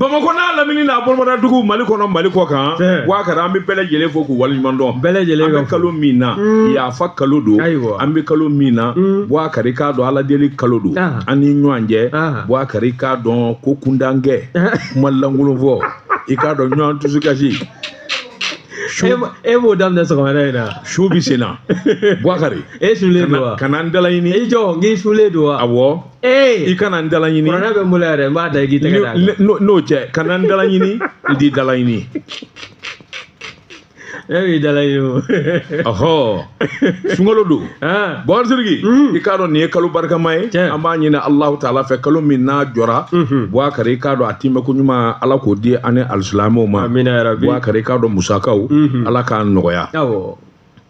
Bamakɔ n'a lamini n'a bɔnbɔnna dugu, Mali kɔnɔ, Mali kɔ kan, Bubakari, an bɛ bɛɛ lajɛlen fo k'u waleɲuman dɔn. Bɛɛ lajɛlen An ka bɛ kalo min na, yafa kalo don. An bɛ kalo min na, Bubakari, k'a dɔn Ala deli kalo don. An ni ɲɔgɔn cɛ, Bubakari, k'a dɔn ko kundankɛ, kuma lankolon fɔ, i k'a dɔn ɲɔgɔn dusukasi. E b'o daminɛ sɔgɔmada in na. Su bɛ sen na, Bubakari. E sulen don wa? Ka na n dala ɲini. I jɔ n k'i sulen don wa? Awɔ. I kana n dala ɲini. Kuranɛ bɛ n bolo yɛrɛ, n b'a da i k'i tɛgɛ d'a kan. N'o cɛ, ka na n dala ɲini, n t'i dala ɲini. E b'i dala ɲini o. Ɔhɔ, sunkalo don. Bubakari Sidiki, i k'a dɔn nin ye kalo barikama ye. An b'a ɲini Alahu taala fɛ, kalo min n'a jɔra, Bubakari, i k'a dɔn a timɛ ko ɲuman, Ala k'o di an ni alisilamɛw ma. Amina yarabi. Bubakari, i k'a dɔn musakaw, Ala k'a nɔgɔya.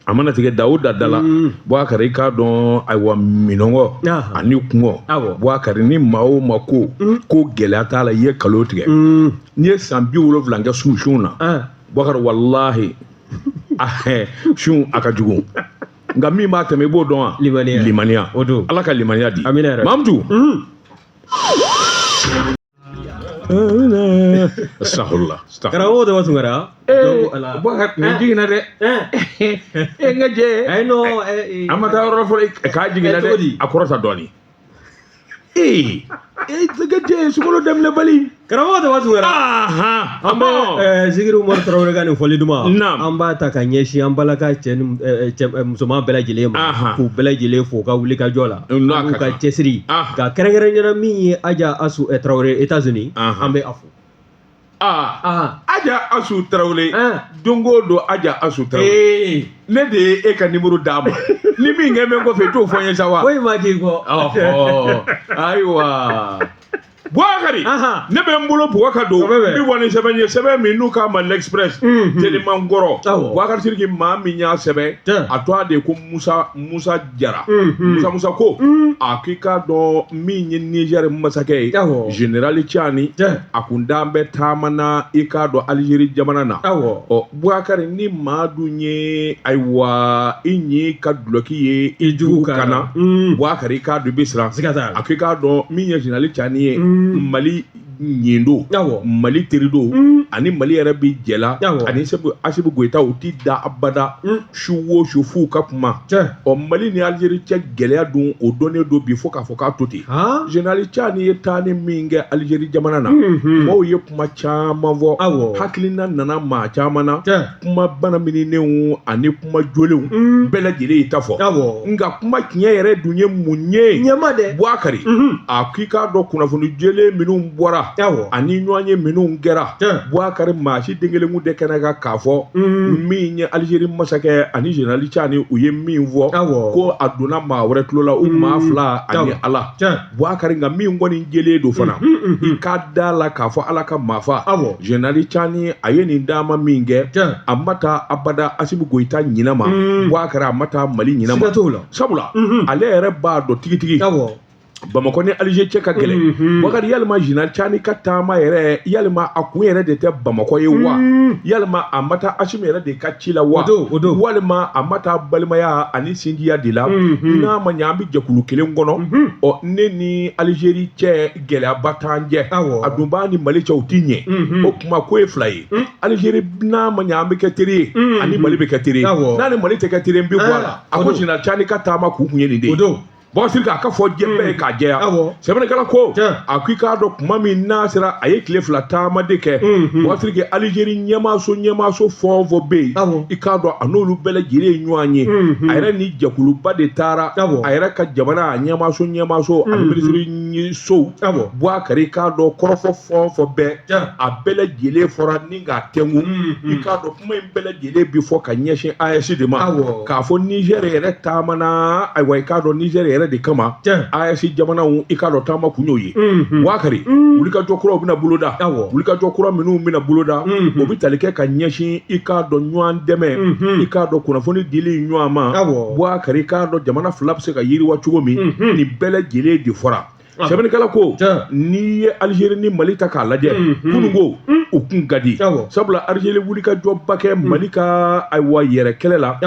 A mana tigɛ da o da da la, Bubakari, i k'a dɔn ayiwa minɔgɔ ani kungɔ, Bubakari, ni maa o maa ko ko gɛlɛya t'a la, i ye kalo tigɛ. N'i ye san 70 kɛ sun na, Bubakari, walahi sun a ka jugu, nka min b'a tɛmɛ, i b'o dɔn wa? Limaniya. Limaniya. O don. Ala ka limaniya di. Amina yarabi. Mamutu. Sahula. Karamɔgɔ Daba Tunkara. Bubakari, nin jiginna dɛ. E n ka jɛ. Ayi non. An ma taa yɔrɔ la fɔlɔ, k'a jiginna dɛ. A kɔrɔta dɔɔnin. Ee e ka jɛ, sunkalo daminɛ bali. Karamɔgɔ Daba Tunkara. An bɛ Zikiri Umaru Tarawele ka nin fɔli duman. An b'a ta ka ɲɛsin an balaka cɛ ni cɛ musoman bɛɛ lajɛlen ma. K'u bɛɛ lajɛlen fo u ka wuli ka jɔ la. N'u ka cɛsiri. Ka kɛrɛnkɛrɛnnenya min ye Aja Asu Tarawele États-Unis. An bɛ a fo. Aja Asu Tarawele, don o don Aja Asu Tarawele. Ne de ye e ka numéro d'a ma. Ni min kɛ bɛ n kɔfɛ, i t'o fɔ n ye sa wa? Foyi ma k'i kɔ. Ayiwa. Bubakari, ne bɛ n bolo bugɔ ka don, n bɛ bɔ ni sɛbɛn ye, sɛbɛn min n'u k'a ma L'Express, teliman kɔrɔ. Bubakari Sidiki, maa min y'a sɛbɛn, a tɔgɔ de ye ko Musa Jara. Musa ko a k'i k'a dɔn min ye Niger masakɛ ye, Général Tiani, a kun dan bɛ taama na, i k'a dɔn Algérie jamana na. Ɔ Bubakari, ni maa dun ye ayiwa i ɲi ka dulɔki ye i jugu kan na, Bubakari, i k'a dɔn i bɛ siran. A k'i k'a dɔn min ye Général Tiani ye, Mali ɲin don, Mali teri don, ani Mali yɛrɛ bɛ jɛ la, ani Asimi Goyita, u ti da abada, su o su f'u ka kuma. Ɔ Mali ni Algérie cɛ gɛlɛya dun, o dɔnnen don bi fo k'a fɔ k'a to ten. Général Tiani ye taani min kɛ Algérie jamana na, mɔgɔw ye kuma caman fɔ, hakilina nana maa caman na, kuma banaminenw ani kuma jolenw, bɛɛ lajɛlen y'i ta fɔ. Nka kuma tiɲɛ yɛrɛ dun ye mun ye? Ɲɛma dɛ. Bubakari, a k'i k'a dɔn kunnafoni jɛlen minnu bɔra ani ɲɔgɔn ye minnu kɛra, Bubakari, maa si den kelen kun tɛ kɛnɛ kan k'a fɔ min ye Algérie masakɛ ani Général Tiani, u ye min fɔ ko a donna maa wɛrɛ tulo la, u maa fila ani Ala. Bubakari, nka min kɔni jɛlen don fana, i ka da la k'a fɔ Ala ka maafa, Général Tiani, a ye nin taama min kɛ, a ma taa abada Asimi Goyita ɲinɛ ma. Bubakari, a ma taa Mali ɲinɛ ma, sabula ale yɛrɛ b'a dɔn tigitigi Bamakɔ ni Alger cɛ ka gɛlɛn. Bubakari, yalima Général Tiani ka taama yɛrɛ, yalima a kun yɛrɛ de tɛ Bamakɔ ye wa? Yalima a ma taa Asimi yɛrɛ de ka ci la wa? Walima a ma taa balimaya ani sinjiya de la? N'a ma ɲɛ an bɛ jɛkulu kelen kɔnɔ, ɔ ne ni Algérie cɛ gɛlɛyaba t'an cɛ, a dun b'a ni Mali cɛ u ti ɲɛ. O kuma ko ye fila ye. Algérie, n'a ma ɲɛ an bɛ kɛ teri ye, ani Mali bɛ kɛ teri ye, n'a ni Mali tɛ kɛ teri ye, n bɛ bɔ a la. A ko Général Tiani ka taama kun ye nin de ye. Bubakari, a ka fɔ diɲɛ bɛɛ ye k'a jɛya. Sɛbɛnnikɛla ko a ko i k'a dɔn kuma min n'a sera, a ye tile 2 taama de kɛ. Bubakari, Algérie ɲɛmaaso fɛn o fɛn bɛ yen, i k'a dɔn a n'olu bɛɛ lajɛlen ye ɲɔgɔn ye. A yɛrɛ ni jɛkuluba de taara, a yɛrɛ ka jamana a ɲɛmaaso ani minisiri sow. Bubakari, i k'a dɔn kɔrɔfɔ fɛn o fɛn bɛɛ, a bɛɛ lajɛlen fɔra ni k'a tɛnku. I k'a dɔn kuma in bɛɛ lajɛlen bi fɔ ka ɲɛsin AES de ma, k'a fɔ Niger yɛrɛ taamana, ayiwa i k'a dɔn Niger yɛrɛ de kama AES jamanaw, i k'a dɔn taama kun y'o ye. Bubakari, wulikajɔ kuraw bɛna boloda, wulikajɔ kura minnu bɛna boloda, o bɛ tali kɛ ka ɲɛsin, i k'a dɔn ɲɔgɔn dɛmɛ, i k'a dɔn kunnafoni dili ɲɔgɔn ma. Bubakari, i k'a dɔn jamana fila bɛ se ka yiriwa cogo min, nin bɛɛ lajɛlen de fɔra. Sɛbɛnnikɛla ko n'i ye Algérie ni Mali ta k'a lajɛ, kununko u kun ka di, sabula Algérie wulikajɔba kɛ Mali ka ayiwa yɛrɛ kɛlɛ la.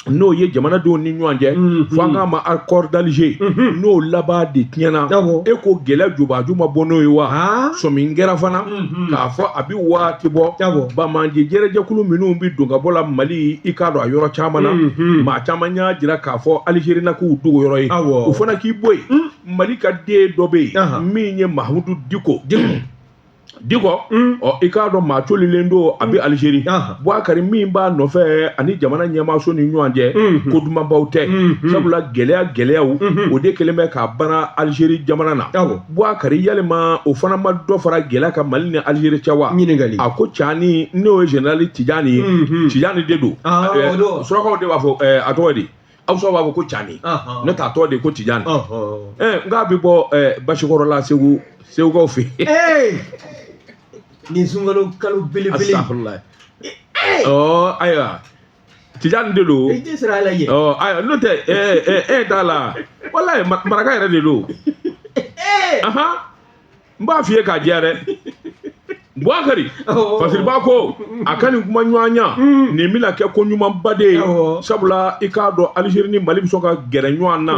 N'o ye jamanadenw ni ɲɔgɔn cɛ, fo an k'a ma accord d'Alger, n'o laban de tiɲɛna. E ko gɛlɛya jubaju ma bɔ n'o ye wa? Sɔmi kɛra fana k'a fɔ a bɛ waati bɔ, banbaanci jɛrɛjɛkulu minnu bɛ don ka bɔ la Mali, i k'a dɔn a yɔrɔ caman na, maa caman y'a jira k'a fɔ Alizeri na k'u dogo yɔrɔ ye, u fana k'i bɔ yen. Mali ka den dɔ bɛ yen min ye Mahamudu Diko Diko. Ɔ, i k'a dɔn maa colilen don, a bɛ Alizeri. Bubakari, min b'a nɔfɛ ani jamana ɲɛmaaso ni ɲɔgɔn cɛ, ko dumanbaw tɛ, sabula gɛlɛya gɛlɛyaw o de kɛlen bɛ k'a bana Alizeri jamana na. Bubakari, yalima o fana ma dɔ fara gɛlɛya kan Mali ni Alizeri cɛ wa? Ɲininkali. A ko Cani, n'o ye général Tijani ye, Tijani de don. Surakaw de b'a fɔ, a tɔgɔ di, Awusaw b'a fɔ ko Cani, ne t'a tɔgɔ de ko Tijani. N k'a bɛ bɔ Basikɔrɔla, Segu, Segukaw fɛ yen. Nin sunkalo kalo belebele. Astaghfirullah. Ɔ ayiwa, Tijani de don. I tɛ sira ala ye. Ɔ ayiwa, n'o tɛ e t'a la, walayi, maraka yɛrɛ de don. Ahan, n b'a f'i ye k'a jɛya dɛ, Bubakari. Fasiriba ko a ka nin kuma ɲɔgɔnya nin bɛna kɛ ko ɲumanba de ye, sabula i k'a dɔn Alizeri ni Mali bɛ sɔn ka gɛrɛ ɲɔgɔn na.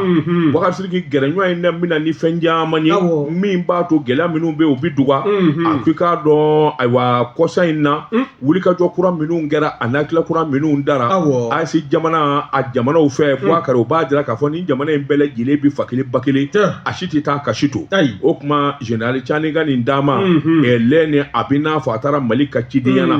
Bubakari Sidiki, gɛrɛ ɲɔgɔn in bɛna ni fɛn caman ye min b'a to gɛlɛya minnu bɛ yen, u bɛ duga. A ko i k'a dɔn, ayiwa, kɔsa in na, wulikajɔ kura minnu kɛra a n'a kila kura minnu dara AES jamana a jamanaw fɛ, Bubakari, o b'a jira k'a fɔ nin jamana in bɛɛ lajɛlen bɛ fa kelen ba kelen, a si tɛ taa ka si to. O tuma général Cani ka nin taama lɛ ni a bɛ n'a fɔ a taara Mali ka cidenya na.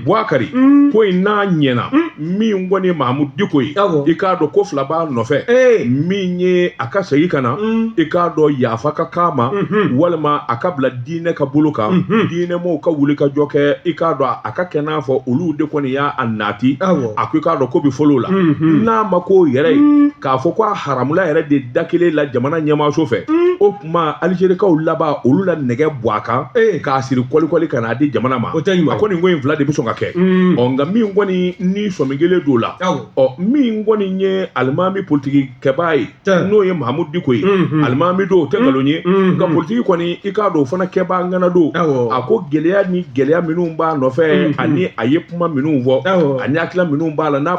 Bubakari, ko in n'a ɲɛna, min kɔni ye Mahamudu Diko ye, i k'a dɔn ko fila b'a nɔfɛ, min ye a ka segin ka na, i k'a dɔn yafa ka k'a ma, walima a ka bila diinɛ ka bolo kan, diinɛmɔgɔw ka wuli ka jɔ kɛ, i k'a dɔn a ka kɛ n'a fɔ olu de kɔni y'a nati. A ko i k'a dɔn ko bɛ fɔlɔ la, n'a ma ko yɛrɛ ye k'a fɔ ko a haramula yɛrɛ de da kelen la jamana ɲɛmaaso fɛ, o tuma Alizerikaw laban olu la nɛgɛ bɔ a kan k'a siri kɔlikɔli ka n'a di jamana ma. A ko nin ko in fila de bɛ sɔn ka kɛ. Ɔ nka min kɔni ni sɔmi kelen don la, ɔ min kɔni ye alimami politiki kɛbaa ye, n'o ye Mahamudu Diko ye, alimami don, o tɛ nkalon ye, nka politiki kɔni, i k'a dɔn o fana kɛbaa ŋana don. A ko gɛlɛya ni gɛlɛya minnu b'a nɔfɛ, ani a ye kuma minnu fɔ, ani hakilila minnu b'a la, n'a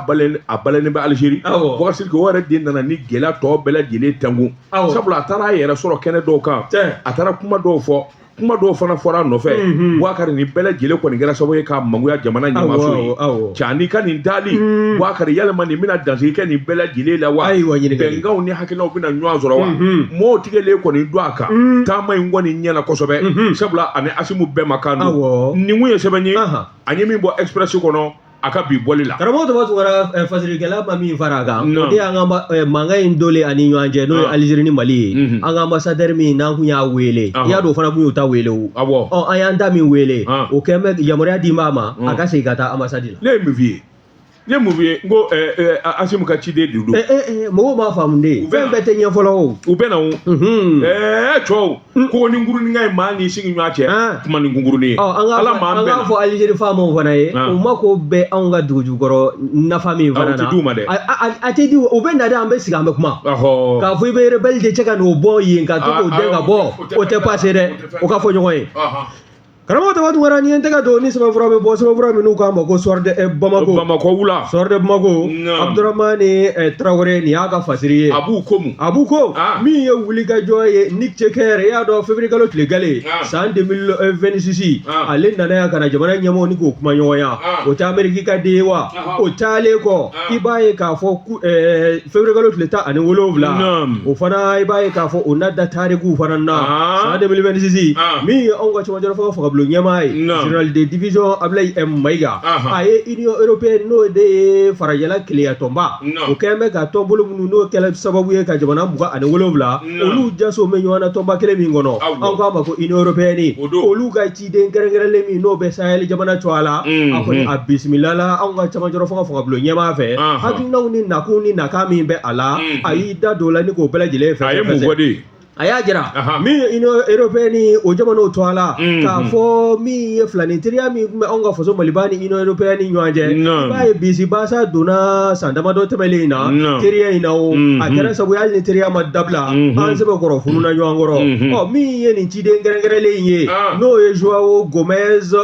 a balalen bɛ Alizeri, Bubakari Sidiki, o yɛrɛ de nana ni gɛlɛya tɔ bɛɛ lajɛlen tɛnkun, sabula a taara a yɛrɛ sɔrɔ kɛnɛ dɔw kan, a taara kuma dɔw fɔ, kuma dɔw fana fɔra a nɔfɛ. Bubakari, nin bɛɛ lajɛlen kɔni kɛra sababu ye k'a mangoya jamana ɲɛmaaso ye. Cani ka nin taali, Bubakari, yalima nin bɛna dansigi kɛ nin bɛɛ lajɛlen la wa? Bɛnkanw ni hakilinaw bɛna ɲɔgɔn sɔrɔ wa? Mɔɔw tigɛlen kɔni don a kan, taama in kɔni ɲɛna kosɛbɛ, sabula ani Asimu bɛɛ ma kan don. Nin kun ye sɛbɛn ye an ye min bɔ Express kɔnɔ a ka bi bɔli la. Karamɔgɔ Tɔba Tunkara, fasirikɛla ma min fara a kan, o de y'an ka mankan in donlen ani ɲɔgɔn cɛ, n'o ye Alizeri ni Mali ye. An ka ambassadeur min n'an kun y'a wele, i y'a dɔn o fana kun y'u ta wele o. Ɔ, an y'an ta min wele, o kɛn bɛ yamaruya di b'a ma a ka segin ka taa ambassade la. Ne ye mun f'i ye? Ne ye mun f'i ye? N ko Asimu ka ciden de don. Mɔgɔw m'a faamu de, fɛn bɛɛ tɛ ɲɛ fɔlɔ o. U bɛ na o. Cɛw, ko ni nkurunin ka ɲi maa n'i sigi ɲɔgɔn cɛ, kuma ni nkurunin ye. Ala m'an bɛn. An k'a fɔ Alizeri faamaw fana ye, u mako bɛ anw ka dugu jukɔrɔ nafa min fana na. O tɛ d'u ma dɛ. A tɛ di, u bɛ na de, an bɛ sigi an bɛ kuma. K'a fɔ i bɛ rebelle de cɛ ka n'o bɔ yen ka to k'o den ka bɔ, o tɛ passer dɛ, o ka fɔ ɲɔgɔn ye. Karamɔgɔ Tɔba Tunkara, ni ye n tɛgɛ don ni sɛbɛnfura bɛ bɔ, sɛbɛnfura minnu k'a ma ko Soir de Bamako. Bamakɔ wula. Soir de Bamako. Abdramane Traoré, nin y'a ka fasiri ye. Abu ko mun? Abu ko min ye wulikajɔ ye, Nick Checker, i y'a dɔn février kalo tile gale san 2026, ale nana yan ka na jamana ɲɛmɔgɔw ni k'o kuma ɲɔgɔnya. O tɛ Amérique ka den ye wa? O taalen kɔ, i b'a ye k'a fɔ février kalo tile 17, o fana i b'a ye k'a fɔ o na da tarikuw fana na san 2026, min ye anw ka cɛmancɛ fanga fangabulon ɲɛmaa ye, général de division Abdoulaye Maïga, a ye Union européenne, n'o de ye farajɛla kelenya tɔnba, o kɛlen bɛ ka tɔnbolo minnu n'o kɛra sababu ye ka jamana 27 olu jaso bɛ ɲɔgɔn na tɔnba kelen min kɔnɔ, an k'a ma ko Union européenne, olu ka ciden kɛrɛnkɛrɛnlen min n'o bɛ Sahel jamana cogoya la, a kɔni a bisimila la anw ka cɛmancɛ fanga fangabulon ɲɛmaa fɛ. Hakilinaw ni nakun ni nakan min bɛ a la, a y'i da don o la ni k'o bɛɛ lajɛlen fɛ. A ye mun fɔ de? A y'a jira min ye Union européenne o jamanaw tɔgɔ la k'a fɔ min ye filanin teriya min tun bɛ anw ka faso Maliba ni Union européenne ni ɲɔgɔn cɛ, i b'a ye bisibasa donna san damadɔ tɛmɛnen in na teriya in na, o a kɛra sabu ye hali ni teriya ma dabila, an sɛbɛkɔrɔ fununa ɲɔgɔn kɔrɔ. Ɔ min ye nin ciden kɛrɛnkɛrɛnlen in ye, n'o ye Joao Gomes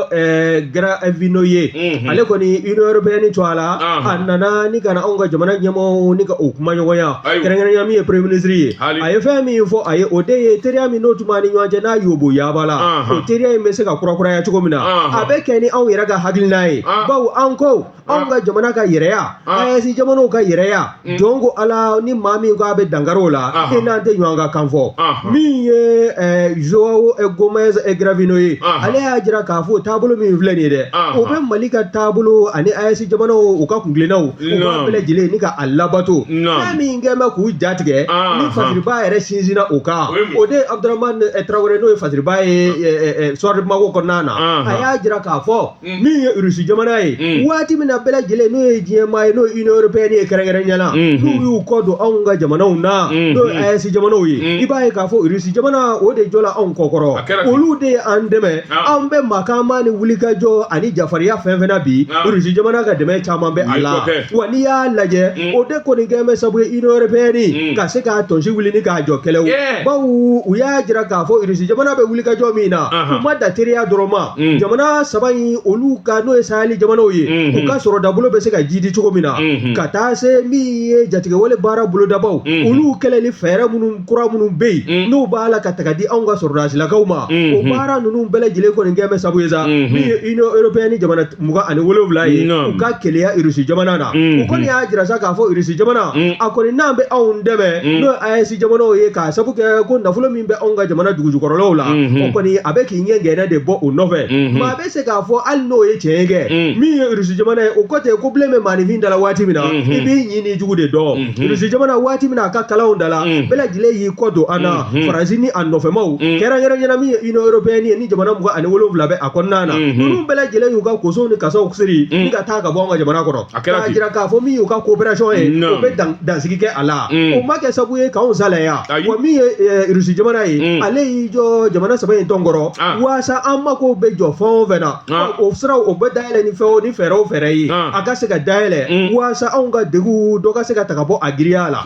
Gravino ye, ale kɔni Union européenne tɔgɔ la, a nana ni ka na anw ka jamana ɲɛmɔgɔw ni ka o kumaɲɔgɔnya, kɛrɛnkɛrɛnya min ye premier ministre ye. A ye fɛn min fɔ a ye, o de ye teriya min n'o tun b'an ni ɲɔgɔn cɛ n'a yobo yaaba la, o teriya in bɛ se ka kurakuraya cogo min na, a bɛ kɛ ni anw yɛrɛ ka hakilina ye, bawo an ko anw ka jamana ka yɛrɛya, AES jamanaw ka yɛrɛya, jɔn ko Ala, ni maa min ko a bɛ dankari o la, e n'an tɛ ɲɔgɔn ka kan fɔ. Min ye Joao Gomes Gravino ye, ale y'a jira k'a fɔ taabolo min filɛ nin ye dɛ, o bɛ Mali ka taabolo ani AES jamanaw u ka kuntilennaw, u b'a bɛɛ lajɛlen ni ka a labato. Fɛn min kɛlen bɛ k'u jatigɛ ni fasiriba yɛrɛ sinsinna o kan, o de ye Abdramane Traoré, n'o ye fasiriba ye Soir de Bamako kɔnɔna na. A y'a jira k'a fɔ min ye Russie jamana ye, waati min na bɛɛ lajɛlen n'o ye diɲɛmaa ye, n'o ye Union européenne ye kɛrɛnkɛrɛnnenya la, n'u y'u kɔ don anw ka jamanaw na, n'o ye AES jamanaw ye, i b'a ye k'a fɔ Russie jamana o de jɔla anw kɔkɔrɔ, olu de ye an dɛmɛ. An bɛ makanma ni wulikajɔ ani jafarinya fɛn fɛn na bi, Russie jamana ka dɛmɛ caman bɛ a la. Wa n'i y'a lajɛ, o de kɔni kɛlen bɛ sababu ye Union européenne ka se k'a tɔnsi wuli ni k'a jɔ kɛlɛw, bawo u y'a jira k'a fɔ Russie jamana bɛ wulikajɔ min na, u ma dan teriya dɔrɔn ma. Jamana saba in olu ka, n'o ye Sahel jamanaw ye, u ka sɔrɔdabolo bɛ se ka jidi cogo min na, ka taa se min ye jatigɛwale baara bolodabaw, olu kɛlɛli fɛɛrɛ minnu kura minnu bɛ yen n'u b'a la ka ta ka di anw ka sɔrɔdasilakaw ma, o baara ninnu bɛɛ lajɛlen kɔni kɛlen bɛ sababu ye sa, min ye Union européenne jamana 27 ye, u ka keleya Russie jamana na. U kɔni y'a jira sa k'a fɔ Russie jamana a kɔni n'an bɛ anw dɛmɛ, n'o ye AES jamanaw ye, k'a sabu kɛ ko nafolo min bɛ anw ka jamana dugujukɔrɔlaw la, o kɔni a bɛ k'i ɲɛ gɛnɛ de bɔ o nɔfɛ. Maa bɛ se k'a fɔ hali n'o ye tiɲɛ ye kɛ, min ye Russie jamana ye, o kɔ tɛ ko bilen bɛ maaninfin da la waati min na, i b'i ɲin ni jugu de dɔn. Russie jamana, waati min na a ka kalanw da la, bɛɛ lajɛlen y'i kɔ don an na, Faransi ni a nɔfɛmaw, kɛrɛnkɛrɛnnenya min ye Union européenne ye ni jamana 27 bɛ a kɔnɔna na, ninnu bɛɛ lajɛlen y'u ka kosow ni kasaw siri ni ka taa ka bɔ an ka jamana kɔnɔ, k'a jira k'a fɔ min y'u ka coopération ye, o bɛ dansigi kɛ a la. O ma kɛ sababu ye k'anw salaya. Wa min ye Russie jamana ye, ale y'i jɔ jamana saba in tɔn kɔrɔ waasa an mako bɛ jɔ fɛn o fɛn na, o siraw o bɛ dayɛlɛ ni fɛn o ni fɛɛrɛ o fɛɛrɛ ye, a ka se ka dayɛlɛ waasa anw ka degun dɔ ka se ka ta ka bɔ a giriya la.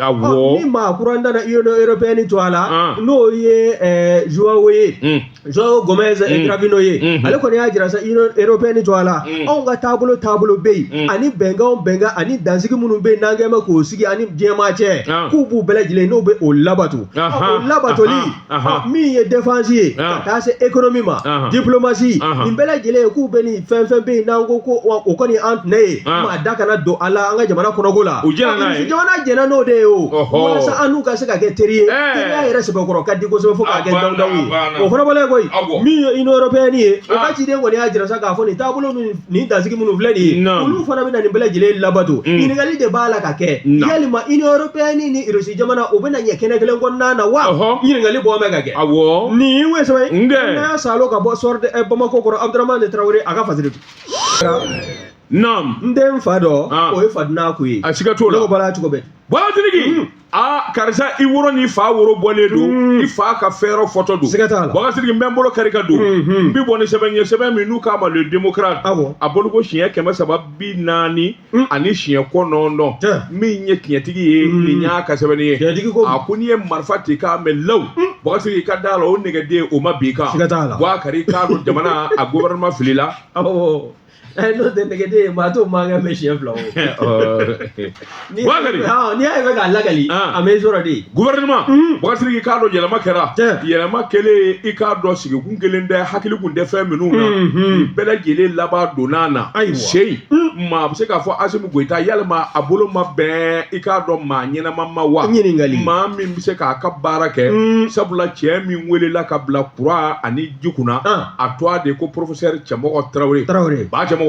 Ni maa kura nana Union européenne to a la, n'o ye Joao ye, Joao Gomes Gravino ye, ale kɔni y'a jira sa Union européenne to a la, anw ka taabolo taabolo bɛ yen ani bɛnkan o bɛnkan ani dansigi minnu bɛ yen n'an kɛlen bɛ k'o sigi ani diɲɛmaa cɛ, k'u b'u bɛɛ lajɛlen n'u bɛ o labato. O labatoli, min ye défense ye, ka taa se économie ma, diplomatie, nin bɛɛ lajɛlen k'u bɛ nin fɛn fɛn bɛ yen n'an ko ko o kɔni an tɛnɛ ye, maa da kana don a la an ka jamana kɔnɔko la. U jɛnna n'a ye. Jamana jɛnna n'o de ye o, walasa an n'u ka se ka kɛ teri ye. Teriya yɛrɛ sɛbɛkɔrɔ ka di kosɛbɛ fo k'a kɛ dawudawu ye. O fana bɔlen koyi, min ye Union européenne ye, o ka ciden kɔni y'a jira sa k'a fɔ nin taabolo nin dansigi minnu filɛ nin ye, olu fana bɛna nin bɛɛ lajɛlen labato. Ɲininkali de b'a la ka kɛ, yalima Union européenne ni Russie jamana o bɛna ɲɛ kɛnɛ kelen kɔnɔna na wa? Ɲininkali bɔ bɛ ka kɛ. Awɔ. Nin ye sɛbɛn n'a salo ka bɔ Soir de Bamako kɔrɔ, Abdramane Traoré a ka fasiri. Naam. N den fa dɔ, o ye faduna ko ye. A siga t'o la. Ne ko bala cogo bɛɛ. Bɔgɔtirigi, aa karisa, i woro ni fa woro bɔlen don, i fa ka fɛɛrɛ fɔtɔ don. Siga t'a la. Bɔgɔtirigi, n bɛ n bolo kari ka don, n bi bɔ ni sɛbɛn ye, sɛbɛn min n'u k'a ma Le Démocrate. A bɔliko siɲɛ 349. Min ye tiɲɛtigi ye, nin y'a ka sɛbɛnni ye. Tiɲɛtigi ko. A ko n'i ye marifa ci k'a mɛn law, Bɔgɔtirigi, i ka da la o nɛgɛden o ma bin i kan. Siga t'a la. Bɔkari, k'a dɔn jamana a gouvernement filila. Awɔ. N'o tɛ nɛgɛden ye, maa t'o mankan mɛn siɲɛ fila o. Bɔkari. N'i y'a ye bɛ k'a lakali, a m'i sɔrɔ de. Gouvernement, Bɔgɔtirigi, k'a dɔn yɛlɛma kɛra. Yɛlɛma kɛlen, i k'a dɔn sigikun kelen tɛ, hakili kun tɛ fɛn minnu na, nin bɛɛ lajɛlen laban donna na. Ayiwa. Seyi, maa bɛ se k'a fɔ Asimi Goyita, yalima a bolo ma bɛn, i k'a dɔn maa ɲɛnama ma wa? Ɲininkali. Maa min bɛ se k'a ka baara kɛ, sabula cɛ min welela ka bila kuran ani ji kunna, a tɔgɔ de ko professeur Cɛmɔgɔ Tarawele. Tarawele. Ba Cɛmɔgɔ,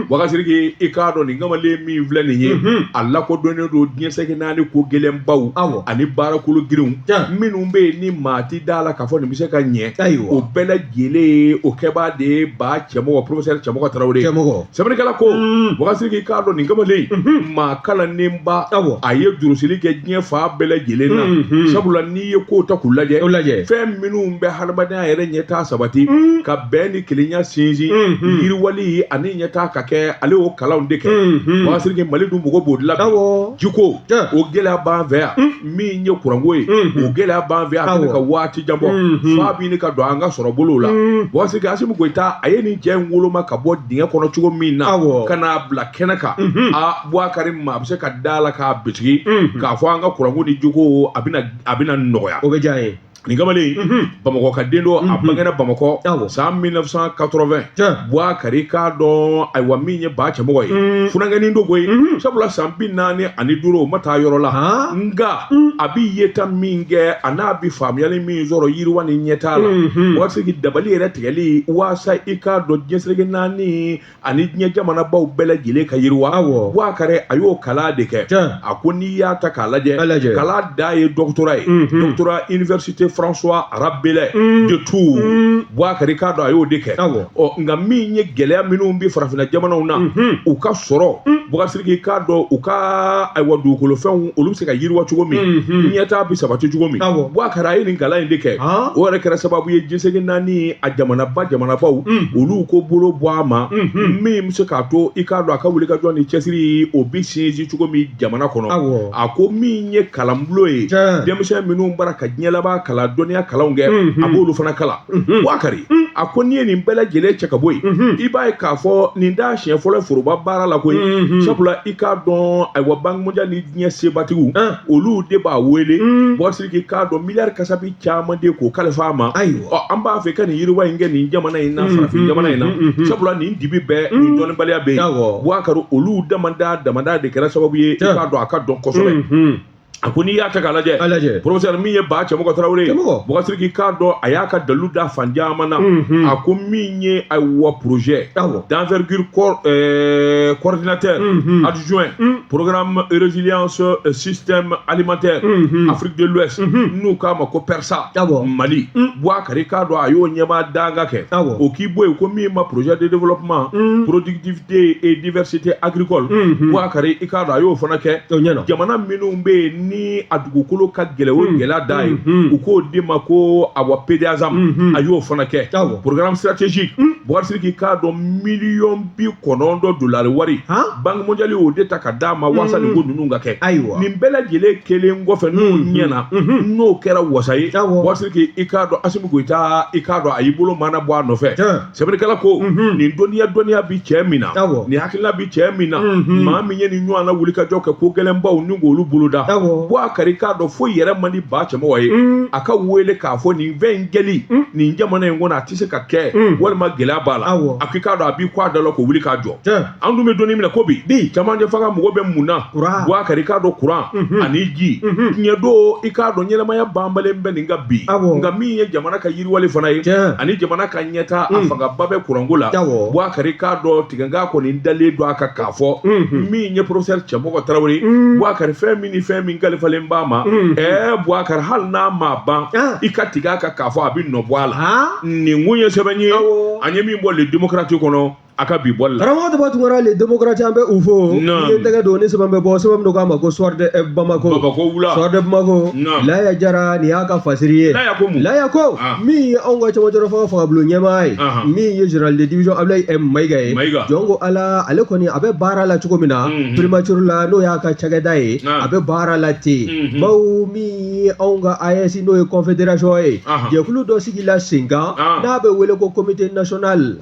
Bɔgɔtirigi, i k'a dɔn nin kamalen min filɛ nin ye, a lakodɔnnen don diɲɛ segi naani ko gɛlɛnbaw ani baarakolo girinw minnu bɛ yen ni maa ti da la k'a fɔ nin bɛ se ka ɲɛ. O bɛɛ lajɛlen o kɛbaa de ye ba Cɛmɔgɔ, professeur Cɛmɔgɔ Tarawele. Cɛmɔgɔ. Sɛbɛnnikɛla ko, Bɔgɔtirigi, k'a dɔn nin kamalen maa kalannenba, a ye durusili kɛ diɲɛ fan bɛɛ lajɛlen na, sabula n'i ye kow ta k'u lajɛ, lajɛ. Fɛn minnu bɛ hadamadenya yɛrɛ ɲɛtaa sabati, ka bɛn ni kelenya sinsin, yiriwali ani ɲɛtaa ka kɛ, ale y'o kalanw de kɛ. Bubakari Sidiki, Mali dun mago b'o de la bi. Jiko, o gɛlɛya b'an fɛ yan. Min ye kuranko ye, o gɛlɛya b'an fɛ yan. A bɛ ka waati jan bɔ, f'a bɛ ɲini ka don an ka sɔrɔ bolow la. Bubakari Sidiki, Asimi Goyita, a ye nin cɛ in woloma ka bɔ dingɛ kɔnɔ cogo min na, ka n'a bila kɛnɛ kan, a Bubakari, maa bɛ se ka da la k'a bisigi k'a fɔ an ka kuranko ni jiko, a bɛna nɔgɔya. O bɛ diya n ye. Nin kamalen, Bamakɔ ka den don, a bangena Bamakɔ san 1980. Bubakari, k'a dɔn, ayiwa, min ye ba cɛmɔgɔ ye, funankɛnin don koyi, sabula san 45, o ma taa yɔrɔ la. Nka a bɛ yeta min kɛ, a n'a bɛ faamuyali min sɔrɔ yiriwa ni ɲɛtaa la, Bubakari Sidiki, dabali yɛrɛ tigɛli waasa i k'a dɔn diɲɛ seleke naani ani diɲɛ jamanabaw bɛɛ lajɛlen ka yiriwa, Bubakari, a y'o kalan de kɛ. A ko n'i y'a ta k'a lajɛ, kalan da ye doctorat ye, doctorat université François Rabelais de Tours. Bubakari, k'a dɔn, a y'o de kɛ. Ɔ, nka min ye gɛlɛya minnu bɛ farafinna jamanaw na, u ka sɔrɔ, Bubakari Sidiki, k'a dɔn, u ka, ayiwa, dugukolofɛnw, olu bɛ se ka yiriwa cogo min, ɲɛtaa bɛ sabati cogo min, Bubakari, a ye nin kalan in de kɛ. O yɛrɛ kɛra sababu ye, diɲɛ seleke naani a jamanabaw, olu ko bolo bɔ a ma, min bɛ se k'a to i k'a dɔn a ka wulikajɔ ni cɛsiri, o bɛ sinsin cogo min jamana kɔnɔ. A ko min ye kalanbulon ye, denmisɛn minnu bara ka diɲɛ laban kalan, dɔnniya kalanw kɛ, a b'olu fana kalan. Bubakari, a ko n'i ye nin bɛɛ lajɛlen cɛ ka bɔ yen, i b'a ye k'a fɔ nin t'a siɲɛ fɔlɔ foroba baara la koyi, sabula i k'a dɔn, ayiwa, Banque mondiale ni diɲɛ sebatigiw, olu de b'a wele. Bubakari Sidiki, k'a dɔn, miliyari kasabi caman de k'o kalifa a ma. Ɔ, an b'a fɛ ka nin yiriwa in kɛ nin jamana in na, farafin jamana in na, sabula nin dibi bɛɛ, nin dɔnnibaliya bɛ yen. Bubakari, olu damada de kɛra sababu ye i k'a dɔn a ka dɔn kosɛbɛ. A ko n'i y'a ta k'a lajɛ, professeur min ye ba Cɛmɔgɔ Tarawele ye, Bubakari Sidiki, k'a dɔn, a y'a ka dalilu da fan caman na. A ko min ye, ayiwa, projet d'envergure, coordinateur adjoint programme résilience système alimentaire Afrique de l'Ouest, n'u k'a ma ko PERSA Mali, Bubakari, k'a dɔn, a y'o ɲɛmaa danga kɛ. O k'i bɔ yen, ko min ma projet de développement productivité et diversité agricole, Bubakari, i k'a dɔn, a y'o fana kɛ. Jamana minnu bɛ yen ni a dugukolo ka gɛlɛn, o gɛlɛya da ye, u k'o di ma ko awa PDASAM, a y'o fana kɛ. Programme stratégique, Bubakari Sidiki, k'a dɔn, 90 miliyɔn dolari wari, Banque mondiale y'o de ta ka d'a ma waasa nin ko ninnu ka kɛ. Nin bɛɛ lajɛlen kelen kɔfɛ, n'o ɲɛna, n'o kɛra wasa ye, Bubakari Sidiki, i k'a dɔn, Asimi Goyita, i k'a dɔn, a y'i bolo mana bɔ a nɔfɛ. Sɛbɛnnikɛla ko nin dɔnniya bi cɛ min na, nin hakilina bi cɛ min na, maa min ye nin ɲɔgɔn na wulikajɔ kɛ, ko gɛlɛnbaw ni k'olu boloda, Bubakari, k'a dɔn, foyi yɛrɛ man di ba Cɛmɔgɔ ye a ka wele k'a fɔ nin fɛn in kɛli nin jamana in kɔnɔ, a tɛ se ka kɛ, walima gɛlɛya b'a la. A ko i k'a dɔn, a b'i kɔ a da la k'o wuli k'a jɔ. An dun bɛ don min na ko bi, camancɛ fanga mago bɛ mun na? Bubakari, k'a dɔn, kuran ani ji, tiɲɛ don, i k'a dɔn, ɲɛnamaya banbalen bɛ nin ka bi. Nka min ye jamana ka yiriwali fana ye ani jamana ka ɲɛtaa, a fangaba bɛ kuranko la. Bubakari, k'a dɔn, tigɛnkan kɔni dalen don a kan k'a fɔ min ye professeur Cɛmɔgɔ Tarawele, Bubakari, fɛn min ni fɛn min kalifalen b'a ma, Bubakari, hali n'a ma ban, i ka tigɛ a kan k'a fɔ a bɛ nɔ bɔ a la. Nin kun ye sɛbɛn ye an ye min bɔ Le Démocrate kɔnɔ, a ka bi bɔli la. Karamɔgɔ Daba Tunkara, Le Démocrate, an bɛ u fo. N'i ye tɛgɛ don ni sɛbɛn bɛ bɔ, sɛbɛn min k'a ma ko Soir de Bamako. Bamako wula. Soir de Bamako. Laya Jara, nin y'a ka fasiri ye. Laya ko mun? Laya ko min ye anw ka cɛmancɛ fanga fangabulon ɲɛmaa ye, min ye général de division Abdoulaye Mayiga ye. Mayiga. Jɔn ko Ala, ale kɔni a bɛ baara la cogo min na, primature la, n'o y'a ka cakɛda ye, a bɛ baara la ten. Bawo min ye anw ka AES, n'o ye confédération ye, jɛkulu dɔ sigila sen kan n'a bɛ wele ko comité national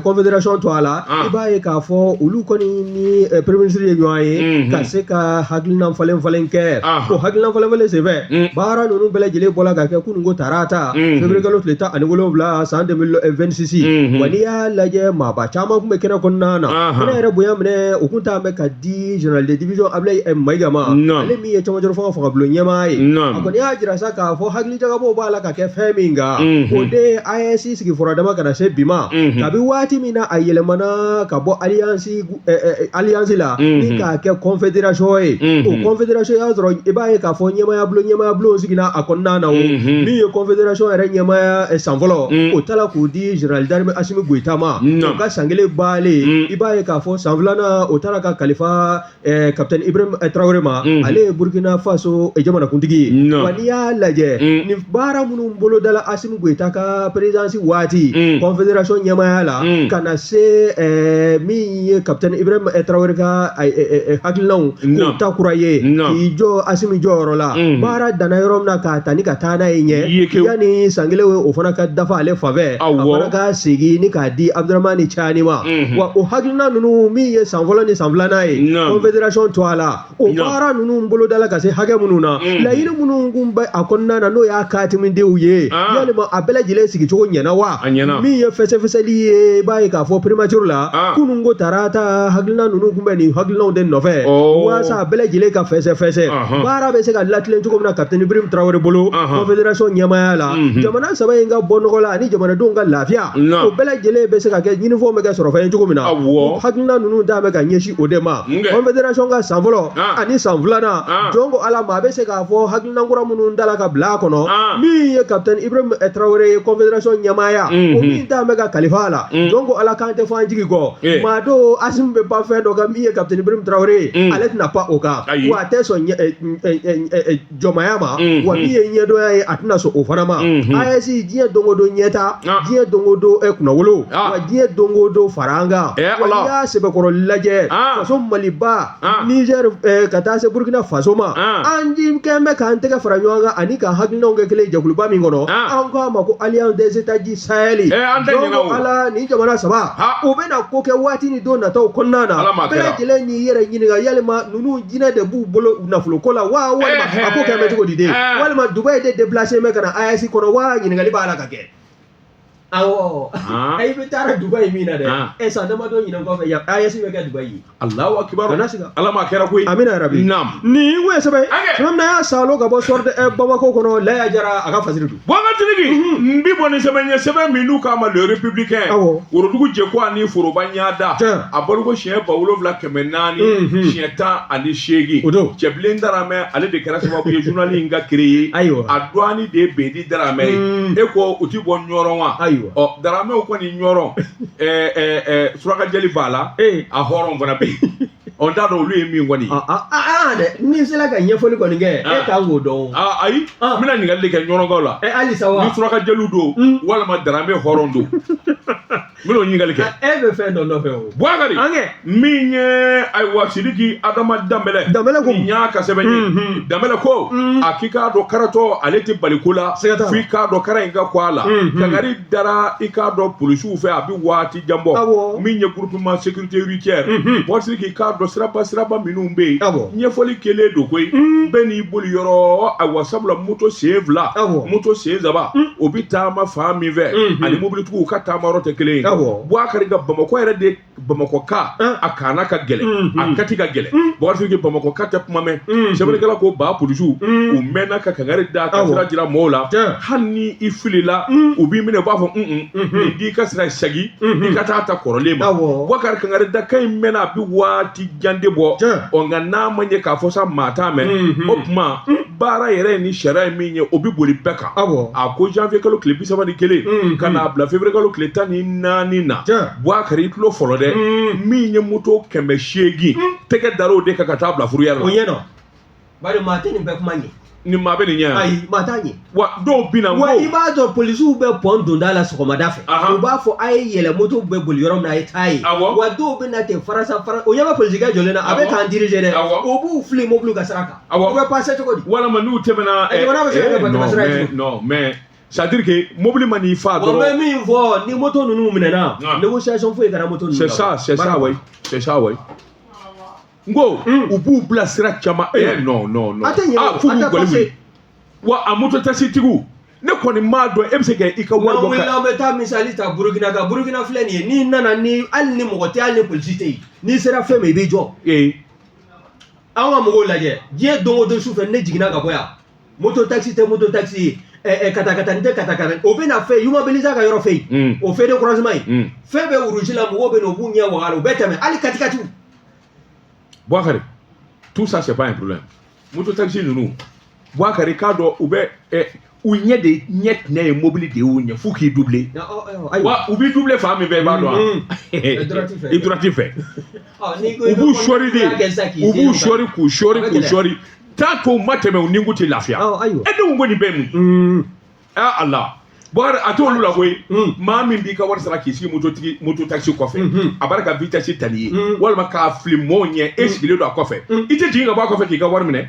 confédération to a la, i b'a ye k'a fɔ olu kɔni ni premier ministre ye ɲɔgɔn ye ka se ka hakilina falen falen kɛ. O hakilina falen falen senfɛ, baara ninnu bɛɛ lajɛlen bɔla ka kɛ kunun ko tarata, février kalo tile 17 san 2026. Wa n'i y'a lajɛ, maaba caman tun bɛ kɛnɛ kɔnɔna na. Kɛnɛ yɛrɛ bonya minɛ, o kun t'an bɛ ka di général de division Abdoulaye Mayiga ma, ale min ye cɛmancɛ fanga fangabulon ɲɛmaa ye. A kɔni y'a jira sa k'a fɔ hakilijagabɔw b'a la ka kɛ fɛn min kan, o de ye AES sigi furadama ka na se bi ma, kabi waati min min na a yɛlɛmana ka bɔ alliance la ni k'a kɛ confédération ye, o confédération y'a sɔrɔ i b'a ye k'a fɔ ɲɛmaaya bulon sigira a kɔnɔna na. O min ye confédération yɛrɛ ɲɛmaaya san fɔlɔ, o taara k'o di général d'armée Assimi Goïta ma. O ka san kelen baalen, i b'a ye k'a fɔ san filanan, o taara ka kalifa capitaine Ibrahim Traoré ma. Ale ye Burkina Faso jamanakuntigi ye. Wa n'i y'a lajɛ, nin baara minnu bolodala Assimi Goïta ka présidence waati confédération ɲɛmaaya la, ka na se min ye capitaine Ibrahim Traoré ka hakilinaw k'o ta kura ye k'i jɔ Assimi jɔyɔrɔ la, baara danna yɔrɔ min na k'a ta ni ka taa n'a ye ɲɛ, yanni san kelen o fana ka dafa ale fanfɛ, a fana ka segin ni k'a di Abdramani Tiani ma. Wa o hakilina ninnu min ye san fɔlɔ ni san filanan ye confédération to a la, o baara ninnu bolodala ka se hakɛ minnu na, laɲini minnu kun bɛ a kɔnɔna na, n'o y'a katimidenw ye, yalima a bɛɛ lajɛlen sigicogo ɲɛna wa? Min ye fɛsɛfɛsɛli ye, i b'a ye k'a fɔ primature la kunun ko tarata, hakilina ninnu kun bɛ nin hakilinaw de nɔfɛ walasa a bɛɛ lajɛlen ka fɛsɛfɛsɛ, baara bɛ se ka latilen cogo min na capitaine Ibrahim Traoré bolo confédération ɲɛmaaya la, jamana saba in ka bɔ nɔgɔ la ani jamanadenw ka lafiya, o bɛɛ lajɛlen bɛ se ka kɛ ɲinifɛnw bɛ kɛ sɔrɔfɛn ye cogo min na. Hakilina ninnu da bɛ ka ɲɛsin o de ma. Confédération ka san fɔlɔ ani san filanan, jɔn ko Ala ma, a bɛ se k'a fɔ hakilina kura minnu dala ka bila a kɔnɔ, min ye capitaine Ibrahim Traoré ye confédération ɲɛmaaya, o min ta bɛ ka kalifa a la, jɔn ko Ala k'an tɛ fɔ an jigi kɔ. Maa dɔw Assimi bɛ pan fɛn dɔ kan, min ye capitaine Ibrahim Traoré ye, ale tɛna pan o kan, wa a tɛ sɔn jɔnmaya ma, wa min ye ɲɛdɔnya ye, a tɛna sɔn o fana ma. AES diɲɛ don o don ɲɛta, diɲɛ don o don kunnawolo, wa diɲɛ don o don fara an kan. Wa n'i y'a sɛbɛkɔrɔ lajɛ, faso Maliba, Niger, ka taa se Burkina Faso ma, an kɛn bɛ k'an tɛgɛ fara ɲɔgɔn kan ani ka hakilinaw kɛ kelen jɛkuluba min kɔnɔ, an k'a ma ko Alliance des États du Sahel. Donc Ala, nin jamana saba u bɛna ko kɛ waati ni don nataw kɔnɔna na, bɛɛ lajɛlen n'i yɛrɛ ɲininka, yalima ninnu jinɛ de b'u bolo nafolo ko la wa, walima a ko kɛ bɛ cogo di de, walima Dubaï de déplacé bɛ ka na AES kɔnɔ wa? Ɲininkali b'a la ka kɛ. Awɔ, i bɛ taara Dubaï min na dɛ, ɛ san damadɔ ɲinan kɔfɛ yan AES bɛ kɛ Dubaï ye. Allahu akibar. Kana siga. Ala ma kɛra koyi. Amina yarabi. Naam. Nin kun ye sɛbɛn sɛbɛn min na y'a salo ka bɔ Soir de Bamako kɔnɔ, Laya Jara a ka fasiri don. Bɔnkatigi, n bi bɔ ni sɛbɛn ye, sɛbɛn min n'u k'a ma Le Républicain. Worodugu jɛko ani foroba ɲada. A bɔliko siɲɛ 7400 siɲɛ 18. O don. Cɛbilen Daramɛ, ale de kɛra sababu ye journal in ka créer. Ayiwa. A dɔɔni de ye Bedi Daramɛ ye. E ko u ti bɔ Ɲɔrɔn wa? Ayiwa. Ɔ Daramɛw kɔni Ɲɔrɔn, surakajɛli b'a la, a hɔrɔn fana bɛ yen. Ɔ n t'a dɔn olu ye min kɔni ye. Dɛ, n'i sera ka ɲɛfɔli kɔni kɛ, e kan k'o dɔn. Ayi, n bɛna ɲininkali de kɛ Ɲɔrɔnkaw la. Halisa wa? Ni surakajɛliw don walima Daramɛ hɔrɔn don, n bɛna o ɲininkali kɛ. E bɛ fɛn dɔ nɔfɛ o. Bubakari, min ye ayiwa Sidiki Adama Danbɛlɛ. Danbɛlɛ ko. Nin y'a ka sɛbɛn ye. Danbɛlɛ ko a k'i k'a dɔn karatɔ ale tɛ bali ko la. F'i k'a dɔn kara in ka kɔ a la. Kangari dara i k'a dɔn polisiw fɛ a bɛ waati jan bɔ. Min ye groupement sécurité routière. Bɔ Sidiki, k'a dɔn siraba minnu bɛ yen. Ɲɛfɔli kɛlen don koyi. Bɛɛ n'i boli yɔrɔ, ayiwa sabula moto sen 2, moto sen 3, o bɛ taama fan min fɛ, ani mobilitigiw ka taama yɔrɔ tɛ kelen ye. Bubakari ka Bamakɔ yɛrɛ de, Bamakɔ ka a kana ka gɛlɛn, a kati ka gɛlɛn. Bubakari Sidiki, Bamakɔ ka tɛ kuma mɛn. Sɛbɛnnikɛla ko ba polisiw u mɛnna ka kangari da ka sira jira mɔgɔw la, hali ni i filila u b'i minɛ, u b'a fɔ nin d'i ka sira segin i ka taa ta kɔrɔlen ma. Bubakari, kangari da kan in mɛnna a bɛ waati jan de bɔ. Ɔ nka n'a ma ɲɛ k'a fɔ sa maa t'a mɛn, o tuma baara yɛrɛ ni sariya ye min ye, o bɛ boli bɛɛ kan. A ko janvier kalo tile 31 ka n'a bila février kalo tile 14 na, Bubakari i tulo fɔlɔ dɛ, min ye moto 800 tɛgɛ dar'o de kan ka taa bila fourrière la. O ɲɛna bari maa tɛ nin bɛɛ kuma ɲɛ. Nin maa bɛ nin ɲɛ. Ayi, maa t'a ɲɛ. Wa dɔw bɛ na. Wa i b'a dɔn polisiw bɛ pɔn donda la sɔgɔmada fɛ. U b'a fɔ a ye yɛlɛ moto bɛ boli yɔrɔ min na, a ye taa yen. Wa dɔw bɛ na ten farasa fara, o ɲɛ bɛ polisikɛ jɔlen na, a bɛ k'an diriger dɛ. O b'u fili mobiliw ka sira kan. U bɛ passer cogo di? Walima n'u tɛmɛna. Jamana bɛ se ka kɛ batɛmɛ sira ye cogo di? Non mais c'est-à-dire que mobili ma n'i fa dɔrɔn. Wa n bɛ min fɔ, ni moto ninnu minɛna, négociation foyi kɛra moto ninnu la. C'est ça, oui. C'est ça, oui. N ko u b'u bila sira caman. Non non non. A tɛ ɲɛ o, f'u k'u gɔli wuli. Wa a moto taxitigiw, ne kɔni m'a dɔn e bɛ se ka i ka wari bɔ. N'an wulila an bɛ taa misali ta Burukina kan. Burukina filɛ nin ye, n'i nana ni hali ni mɔgɔ tɛ, hali ni polisi tɛ yen, n'i sera fɛn min i b'i jɔ. An ka mɔgɔw lajɛ diɲɛ don o don su fɛ, ne jiginna ka bɔ yan, moto taxi tɛ moto taxi ye. Katakatani tɛ katakatani, o bɛ na fɛ Yuma Beleza ka yɔrɔ fɛ yen, o feu de croisement in, fɛn bɛ rouge la, mɔgɔw bɛ na, u b'u ɲɛ waga la, u bɛ tɛmɛ, hali katikatiw. Bouakari, tout ça, c'est pas un problème. Moto taxi ninnu, Bouakari, k'a dɔn u bɛ u ɲɛ de ɲɛ tɛnɛ ye, mobili de y'u ɲɛ f'u k'i doubler. Wa u b'i doubler fan min fɛ, i b'a dɔn wa? I droite fɛ. U b'u sɔri de, u b'u sɔri k'u sɔri k'u sɔri, tant qu'u ma tɛmɛ, u ni tɛ lafiya. E denw ko nin bɛɛ mun? Ah Allah, Bouakari, a t'olu la koyi. Maa min b'i ka wari sara k'i sigi mototigi moto taxi kɔfɛ, a b'a ka vitesse ta n'i ye walima k'a fili mɔɔw ɲɛ, e sigilen don a kɔfɛ, i tɛ jigin ka bɔ a kɔfɛ k'i ka wari minɛ?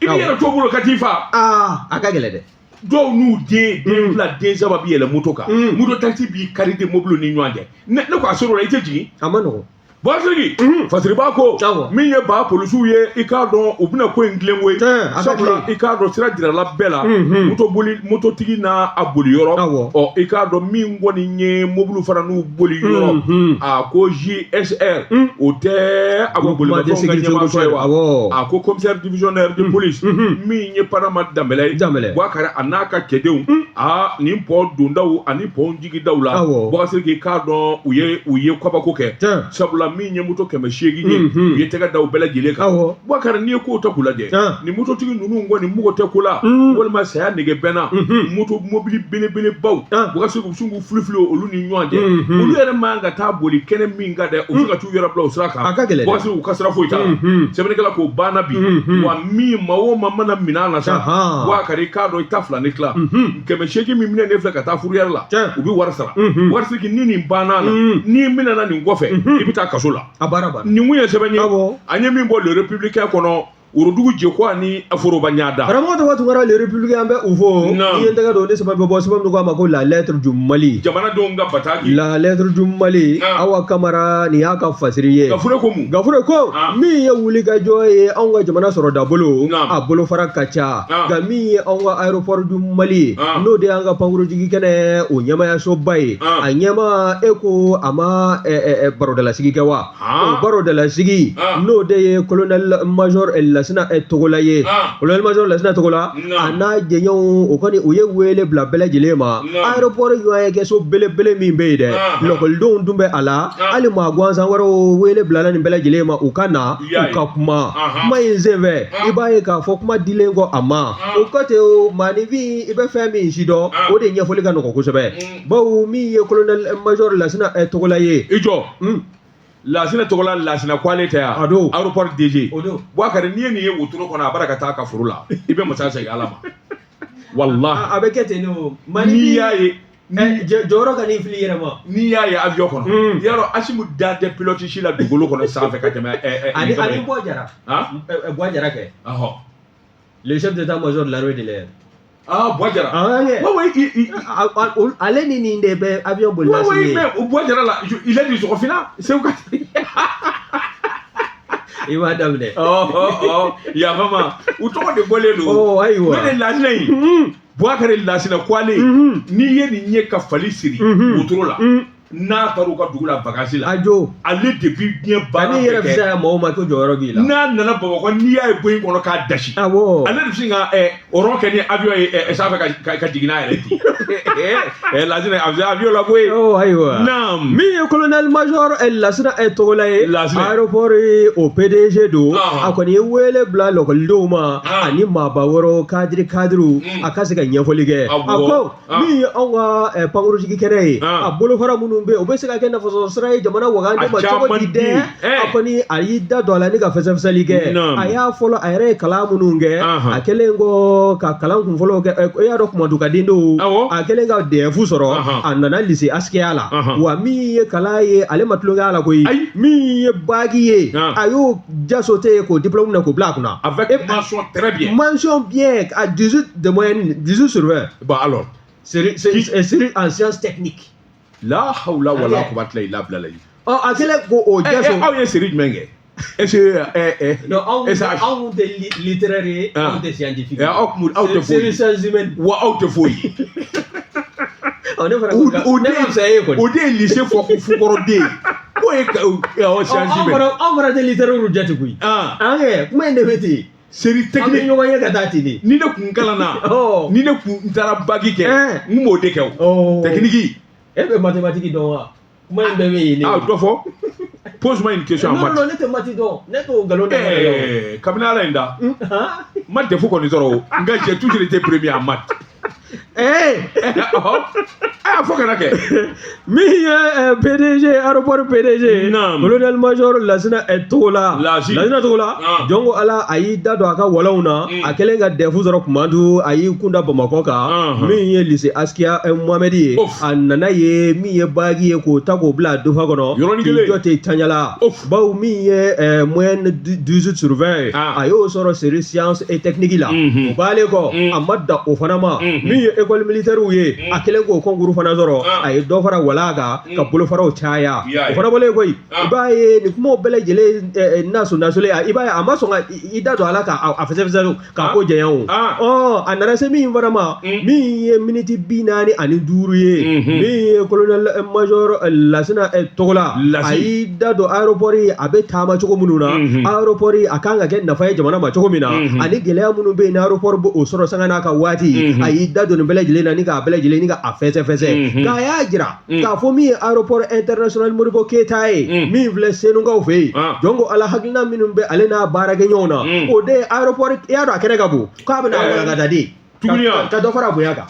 I b'i yɛrɛ to bolo ka t'i fa. Aa, a ka gɛlɛn dɛ. Dɔw n'u den, den fila, den saba bi yɛlɛ moto kan, moto taxi b'i kari de mobili ni ɲɔgɔn cɛ. Ne ko a sɔrɔ la, i tɛ jigin. A ma nɔgɔn. Bouakari, Fasiriba ko min ye ba polisiw ye, i k'a dɔn u bɛna ko in tilen koyi, sabula i k'a dɔn sira jirala bɛɛ la, moto boli, mototigi n'a a boli yɔrɔ. Ɔ, i k'a dɔn min kɔni ye mobili fana n'u boli yɔrɔ, a ko GSR, o tɛ a ko bolimafɛnw ka ɲɛmaaso ye wa? A ko commissaire divisionnaire de police min ye Panama Danbɛlɛ ye, Bouakari, a n'a ka cɛdenw, aa, nin pont dondaw ani pont jigidaw la, Bouakari, k'i k'a dɔn u ye kabako kɛ, sabula min ye moto 800 ye, u ye tɛgɛ da u bɛɛ lajɛlen kan. Bouakari, n'i ye kow ta k'u lajɛ, nin mototigi ninnu kɔni mɔgɔ tɛ ko la, walima saya nege bɛnna moto mobili belebelebaw, Bouakari, u sin k'u filifili olu ni ɲɔgɔn cɛ. Olu yɛrɛ man ka taa boli kɛnɛ min kan dɛ, u bɛ ka t'u yɛrɛ bila o sira kan. Bouakari, u ka sira foyi t'a la. Sɛbɛnnikɛla k'o banna bi wa. Min maa o maa mana minɛ a la sa, Bouakari, k'a dɔn i ta fila ni tila 800 min minɛ ne filɛ ka taa fourrière la, u bɛ wari sara. Wari sigi ni nin banna la, n'i minɛna nin kɔfɛ, i bɛ taa kaso la. A baara banna. Nin kun ye sɛbɛn ye an ye min bɔ Le Républicain kɔnɔ, Worodugu Jeko ani Foroba ɲada. Karamɔgɔ tɔgɔ Tunkara, Le Républicain, an bɛ u fo. N'i ye n tɛgɛ don ni sɛbɛn bɛ bɔ, sɛbɛn min ko a ma ko La Lettre du Mali. Jamanadenw ka bataki. La Lettre du Mali, Awa Kamara, nin y'a ka fasiri ye. Gafure ko mun? Gafure ko min ye wulikajɔ ye anw ka jamana sɔrɔda bolo, a bolofara ka ca, nka min ye anw ka aéroport du Mali ye, n'o de y'an ka pankurujigi kɛnɛ o ɲɛmayasoba ye, a ɲɛma, e ko a ma barodalasigi kɛ wa? O barodalasigi, n'o de ye colonel major Lasina Togola ye, colonel major Lasina Togola a n'a jɛɲɔgɔnw, o kɔni u ye wele bila bɛɛ lajɛlen ma. Aéroport ɲɔgɔnyekɛso belebele min bɛ yen dɛ, lɔkɔlidenw dun bɛ a la, hali maa gansan wɛrɛw, wele bilala nin bɛɛ lajɛlen ma, u ka na u ka kuma. Kuma in senfɛ, i b'a ye k'a fɔ kuma dilen kɔ a ma, o kɔ ten, o maaninfin, i bɛ fɛn min sidɔn, o de ɲɛfɔli ka nɔgɔn kosɛbɛ, bawo min ye colonel major Lasina Togola ye. I jɔ. Lasina Togola, Lasina ko ale tɛ yan. A don. Aéroport DG. O don. Bouakari, n'i ye nin ye wotoro kɔnɔ, a b'a ka taa a ka foro la, i bɛ masa segin Ala ma, walahi. A bɛ kɛ ten de o. N'i y'a ye. Jɔyɔrɔ ka n'i fili i yɛrɛ ma. N'i y'a ye avion kɔnɔ, i y'a dɔn Asimu da tɛ pilote si la dugukolo kɔnɔ sanfɛ ka tɛmɛ. Ani Buwa Jara. Buwa Jara kɛ. Le chef d'état-major de l'armée de l'air. Ah, Buwa Jara. Ah, ouais, ale ni nin de bɛ avion bolila. Oui, mais Buwa Jara la, il est du Sokofina. C'est où? I b'a daminɛ. Ɔ, yafa ma, u tɔgɔ de bɔlen don. Oh, ayiwa. Ne de Lasina in. Bouakari Lasina Kwale. N'i ye nin ye ka fali siri wotoro la, n'a taara u ka dugu la vacances la. A jo. Ale de bi diɲɛ baara bɛɛ kɛ. Ani yɛrɛ fisaya mɔgɔw ma ko jɔyɔrɔ b'i la. N'a nana Bamakɔ, n'i y'a ye bon in kɔnɔ k'a dasi. Awɔ. Ale de bɛ sin ka rond kɛ ni avion ye sanfɛ ka jigin n'a yɛrɛ ten. Lasina a bɛ se avion la koyi. Oh, ayiwa. Naam. Min ye colonel major Lasina Togola ye. Lasina. Aéroport o PDG don. A kɔni ye wele bila lɔkɔlidenw ma ani maaba wɛrɛw, cadre cadrew, a ka se ka ɲɛfɔli kɛ. A ko min ye anw ka pankurujigi kɛnɛ ye, a bolofara minnu bɛ yen, o bɛ se ka kɛ nafasɔrɔ sira ye jamana wagande ma cogo di dɛ? A kɔni a y'i da don a la ni ka fɛsɛfɛsɛli kɛ. A y'a fɔlɔ, a yɛrɛ ye kalan minnu kɛ, a kɛlen kɔ ka kalan kunfɔlɔw kɛ, e y'a dɔn kumadu ka den don, a kɛlen ka DEF sɔrɔ, a nana lycée Askia la. Wa min ye kalan ye, ale ma tulon kɛ a la koyi. Min ye bac ye, a y'o ja sauté k'o diplôme minɛ k'o bila a kunna. Avec mention très bien. Mention bien à 18 de moyenne, 18 sur 20. Bon alors. Série en sciences techniques. La hawla wala quwwata illa billah. Ɔ, a kɛlen ko o jaso. Aw ye série jumɛn kɛ? Est-ce que Non, anw tɛ littéraire ye, anw tɛ scientifique. Aw aw tɛ foyi. Série sciences humaines. Wa aw tɛ foyi. Ɔ, ne fana ko ne ka fisaya e ye kɔni. O de ye lycée fɔ ko fukɔrɔden ye. K'o ye sciences humaines. Anw fana tɛ littéraire jate koyi. An kɛ kuma in de bɛ ten. Série An bɛ technique. ɲɔgɔn ye ka taa ten de. Ni ne kun kalanna, ni ne kun taara bac kɛ, n kun b'o de kɛ o. Technique. E bɛ mathématique dɔn wa? Kuma in bɛɛ bɛ yen de. Ah, dɔ fɔ. Pose-moi une question en Non, non, maths. non, ne tɛ maths dɔn. Ne t'o nkalon da. Kabini Ala ye n da, n ma DEF kɔni sɔrɔ o, nka j'ai toujours été premier en maths. Ɔhɔ, a fɔ kana kɛ. Min ye PDG, aéroport PDG, Naam. colonel major Lasina Togola. Lasi. Lasina Togola. Ah. Jɔn ko Ala, a y'i da don a ka walanw na. A kɛlen ka DEF sɔrɔ Kumantu, a y'i kun da Bamakɔ kan. Min ye lycée Askia Mohamed ye. Of. A nana ye min ye bac ye k'o ta k'o bila a dufa kɔnɔ. Yɔrɔnin K'i kelen. jɔ ten taɲala. Of. Bawo min ye moyenne 18 sur 20 ye. Ah. A y'o sɔrɔ série science et technique la. O b'ale kɔ. A ma dan o fana ma. Min ye école militaire ye. A kɛlen k'o concours fana sɔrɔ. Ah. A ye dɔ fara wala kan ka bolofaraw caya. I y'a ye. O fana bɔlen koyi. Ah. I b'a ye nin kumaw bɛɛ lajɛlen naso nasolen, i b'a ye a ma sɔn ka i da don a la k'a fɛsɛfɛsɛ k'a ko janya o. Ah. Ɔ, a nana se min fana ma, min ye miniti 45 ye, min ye colonel major Lasina Togola. Lasi. A y'i da don aéroport ye, a bɛ taama cogo minnu na, aéroport a kan ka kɛ nafa ye jamana ma cogo min na, ani gɛlɛya minnu bɛ yen ni aéroport bɛ o sɔrɔ sanga n'a ka waati, a y'i da don nin bɛɛ lajɛlen na ni k'a bɛɛ lajɛlen ni k'a fɛsɛfɛsɛ. K'a y'a jira k'a fɔ min ye aéroport international Modibo Keyita ye, min filɛ Senukaw fɛ yen, Ah. jɔn ko Ala, hakilina minnu bɛ ale n'a baarakɛɲɔgɔnw na, o de ye aéroport, i y'a dɔn a kɛnɛ ka bon, k'a bɛna walankata de Tuguni wa? ka dɔ fara bonya kan.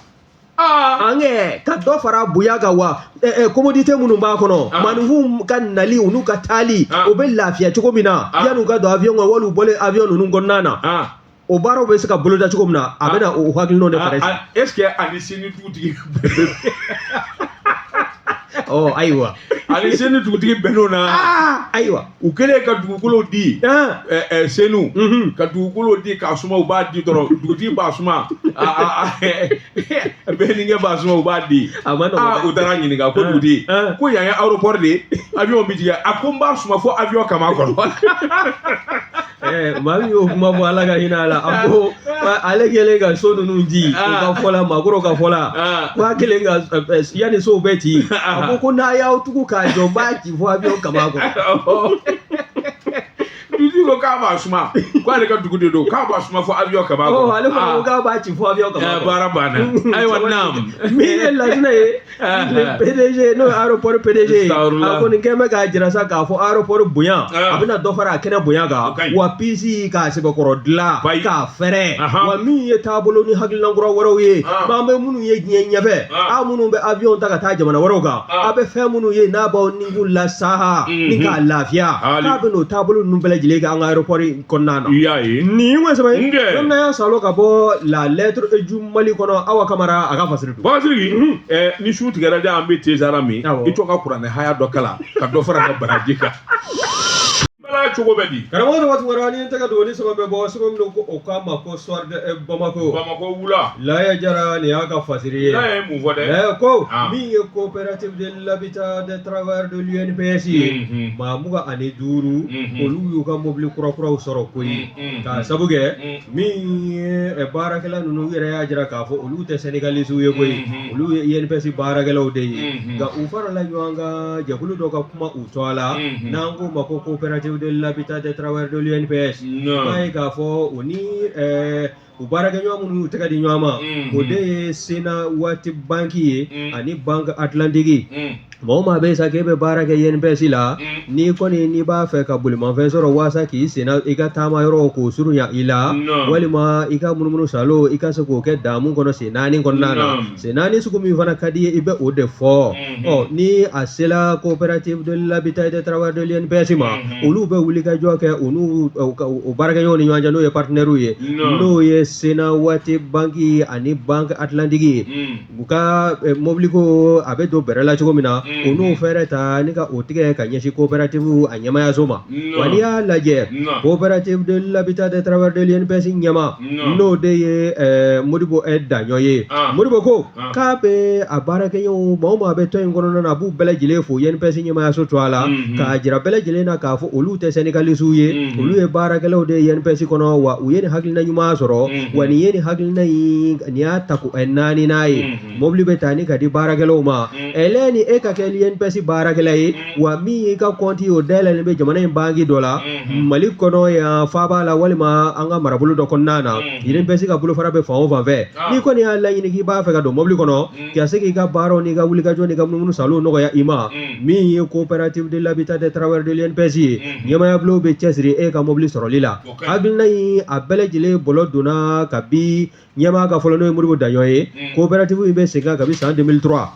Ah. An kɛ ka dɔ fara bonya kan wa commodité minnu b'a kɔnɔ, Ah. maaninfinw ka nali u n'u ka taali, Ah. o bɛ lafiya cogo min na, Ah. yan'u ka don avion kɔnɔ wali u bɔlen avion ninnu kɔnɔna na, Ah. o baaraw bɛ se ka boloda cogo min na, a bɛna o hakilinaw de fara. Ah, ah, est-ce que ani sini dugutigi Ɔ, ayiwa. ani seni dugutigi bɛnn'o na? Aa, ayiwa. U kɛlen ka dugukolo di Ah. Senu, ka dugukolo di k'a suma, u b'a di dɔrɔn, dugutigi b'a suma, bɛnninkɛ b'a suma, u b'a di. A ma nɔgɔn Aa, dɛ. u taara ɲininka ko Ah, dugutigi, ah. ko yan ye aéroport de ye, avion bɛ jigin? A ko n b'a suma fo avion kama kɔnɔ. Maa min y'o kuma fɔ, Ala ka hinɛ a la, a ko ale kɛlen ka so ninnu di, u ka fɔ la, maakɔrɔw ka fɔ la, Ah. k'a kɛlen ka yanni sow bɛ ci, a ko ko n'a y'aw tugu k'a jɔ, n b'a ci fo avion kama kɔnɔ. Dugutigi ko k'a b'a suma, k'ale ka dugu de don, k'a b'a suma fo avion kama Ɔ, kɔnɔ. ale fana ko k'a b'a ci fo avion kama kɔnɔ. Baara banna, ayiwa, naam. Min ye Lasina ye, le PDG, n'o ye aéroport PDG ye, Astagfirullah. a kɔni kɛn bɛ k'a jira sa k'a fɔ aéroport bonya, Ah. a bɛna dɔ fara a kɛnɛ bonya O kan, ka ɲi. wa piste k'a sɛbɛkɔrɔ dilan, Bayi. k'a fɛrɛ, Ahan. wa min ye taabolo ni hakilina kura wɛrɛw ye, Ah. an bɛ minnu ye diɲɛ ɲɛfɛ, Ah. aw minnu bɛ avion ta ka taa jamana wɛrɛw kan, Ah. aw bɛ fɛn minnu ye n'a b'aw nikun lasaha ni k'a lafiya, Ali. k'a bɛ n'o taabolo ninnu bɛɛ lajɛlen kɛ an ka aéroport in kɔnɔna na. I y'a ye. Nin ye sɛbɛn ye Nkɛ. don n'an y'a salo ka bɔ La Lettre du Mali kɔnɔ, Awa Kamara a ka fasiri don. Bakasiriki, ni su tigɛra de, an bɛ tezara min, Awɔ. i to ka kuranɛ haya dɔ kalan ka dɔ fara n ka baraji kan. Bala cogo bɛ di? Karamɔgɔ dɔ Tunkara, ni n tɛgɛ don ni sɛbɛn bɛ bɔ, sɛbɛn min ko o k'a ma ko Soir de Bamako. Bamakɔ wula. Laya Jara, nin y'a ka fasiri ye. N'a ye mun fɔ dɛ? Ko Ah. min ye coopérative de l'habitat des travailleurs de l'UNPS ye, maa 25, olu y'u ka mobili kurakuraw sɔrɔ koyi, k'a sabu kɛ min ye baarakɛla ninnu yɛrɛ y'a jira k'a fɔ olu tɛ syndicalistes ye koyi, olu ye UNPS baarakɛlaw de ye, nka u farala ɲɔgɔn kan jɛkulu dɔ ka kuma u tɔgɔ la, n'an k'o ma ko coopérative de l'habitat des travailleurs de l'UNPS. Non. B'a ye k'a fɔ o ni u baarakɛɲɔgɔn minnu y'u tɛgɛ di ɲɔgɔn ma, o de ye Sena Waati Banki ye ani Banque Atlantique. Maa o maa bɛ yen sa k'e bɛ baara kɛ UNPS la, n'i kɔni n'i b'a fɛ ka bolimafɛn sɔrɔ walasa k'i senna i ka taama yɔrɔ k'o surunya i la, Non. walima i ka munumunu salo i ka se k'o kɛ damu kɔnɔ sen naani kɔnɔna na, Non. sen naani sugu min fana ka di i ye, i bɛ o de fɔ. Ɔ, ni a sela coopérative de l'habitat et des travailleurs de l'UNPS ma, olu bɛ wuli ka jɔ kɛ u n'u u baarakɛɲɔgɔnw ni ɲɔgɔn cɛ, n'o ye partenaires ye, Non. n'o ye Sena Waati Banki ani Banque Atlantique ye, u ka mobili ko a bɛ don bɛrɛ la cogo min na, u n'o fɛɛrɛ ta ni ka o tigɛ ka ɲɛsin coopérative a ɲɛmayaso ma. Non. Wa n'i y'a lajɛ, Non. coopérative de l'habitat des travailleurs de l'UNPS ɲɛma, Non. n'o de ye Modibo Daɲɔ ye, Ah. Modibo ko Ah. k'a bɛ a baarakɛɲɔgɔnw, maa o maa bɛ tɔn in kɔnɔna na, a b'u bɛɛ lajɛlen fo UNPS ɲɛmayaso to a la, k'a jira bɛɛ lajɛlen na k'a fɔ olu tɛ syndicalistes ye, olu ye baarakɛlaw de ye UNPS kɔnɔ, wa u ye nin hakilina ɲuman sɔrɔ, wa nin ye nin hakilina in nin y'a tako naani n'a ye, mobili bɛ ta ni ka di baarakɛlaw ma. Ɛlɛ ni e ka kɛ kɛ l'INPS baarakɛla ye wa min y'i ka kɔnti o dayɛlɛlen bɛ jamana in banki dɔ la Mali kɔnɔ yan faaba la walima an ka marabolo dɔ kɔnɔna na INPS ka bolofara bɛ fan o fan fɛ n'i kɔni y'a laɲini k'i b'a fɛ ka don mobili kɔnɔ ka se k'i ka baaraw n'i ka wulikajɔ n'i ka munumunu salo nɔgɔya i ma min ye coopérative de l'habitat des travailleurs de l'INPS ye ɲɛmaaya bulon bɛ cɛsiri e ka mobili sɔrɔli la hakilina in a bɛɛ lajɛlen bɔlɔ donna kabi ɲɛmaa ka fɔlɔ n'o ye Modibo Daɲɔ ye coopérative in bɛ sen kan kabi san 2003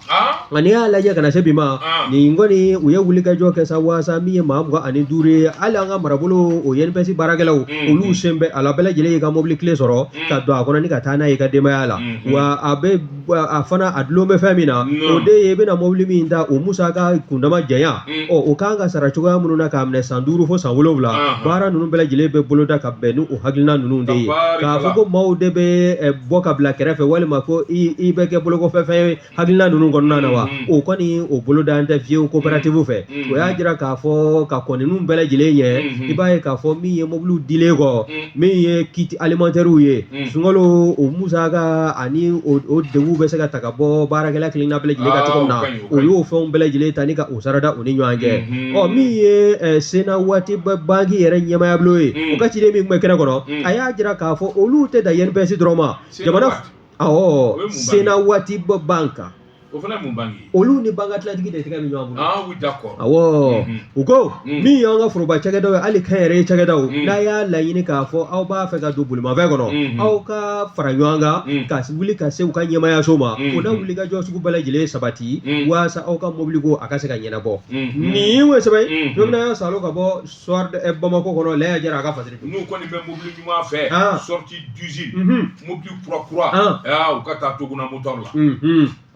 nka n'i y'a lajɛ ka na se bi ma nin kɔni u ye wulikajɔ kɛ sa waasa min ye maa 25 ye hali an ka marabolo o INPS baarakɛlaw olu sen bɛ a la bɛɛ lajɛlen y'i ka mobili clé sɔrɔ ka don a kɔnɔ ni ka taa n'a ye i ka denbaya la wa a bɛ a fana a dulon bɛ fɛn min na o de ye i bɛna mobili min ta o musaka kundama janya ɔ o kan ka sara cogoya minnu na k'a minɛ san 5 fo san 7 baara ninnu bɛɛ lajɛlen bɛ boloda ka bɛn ni o hakilina ninnu de ye k'a fɔ ko maaw de bɛ bɔ ka bila kɛrɛfɛ walima ko i bɛ kɛ bolokɔfɛfɛn ye hakilina ninnu kɔnɔna na wa o kɔni o boloda tɛ fiyewu coopérative fɛ o y'a jira k'a fɔ ka kɔn ninnu bɛɛ lajɛlen ɲɛ i b'a ye k'a fɔ min ye mobiliw dilen kɔ min ye kit alimentairew ye sunkalo o musaka ani o degun bɛ se ka ta ka bɔ baarakɛla kelenna bɛɛ lajɛlen kan cogo min na o y'o fɛnw bɛɛ lajɛlen ta ni ka o sarada u ni ɲɔgɔn cɛ ɔ min ye Senawati banki yɛrɛ ɲɛmaaya bulon ye o ka ciden min tun bɛ kɛnɛ kɔnɔ a y'a jira k'a fɔ olu tɛ dan INPS dɔrɔn ma jamana awɔ Senawati banki O fana ye mun banque ye? Olu ni banque atlantique de tɛgɛ bɛ ɲɔgɔn bolo. Ah oui d'accord. Awɔ u ko min y'an ka foroba cakɛdaw ye hali kɛnyɛrɛye cakɛdaw n'a y'a laɲini k'a fɔ aw b'a fɛ ka don bolimafɛn kɔnɔ aw ka fara ɲɔgɔn kan ka wuli ka se u ka ɲɛmaayaso ma u na wulikajɔ sugu bɛɛ lajɛlen sabati waasa aw ka mobili ko a ka se ka ɲɛnabɔ nin ye sɛbɛn don min salo ka bɔ Soir de Bamako kɔnɔ Lɛya Jara a ka fasiri n'u kɔni bɛ mobili ɲuman fɛ sortie d'usine mobili kura kura u ka taa Toguna moteur la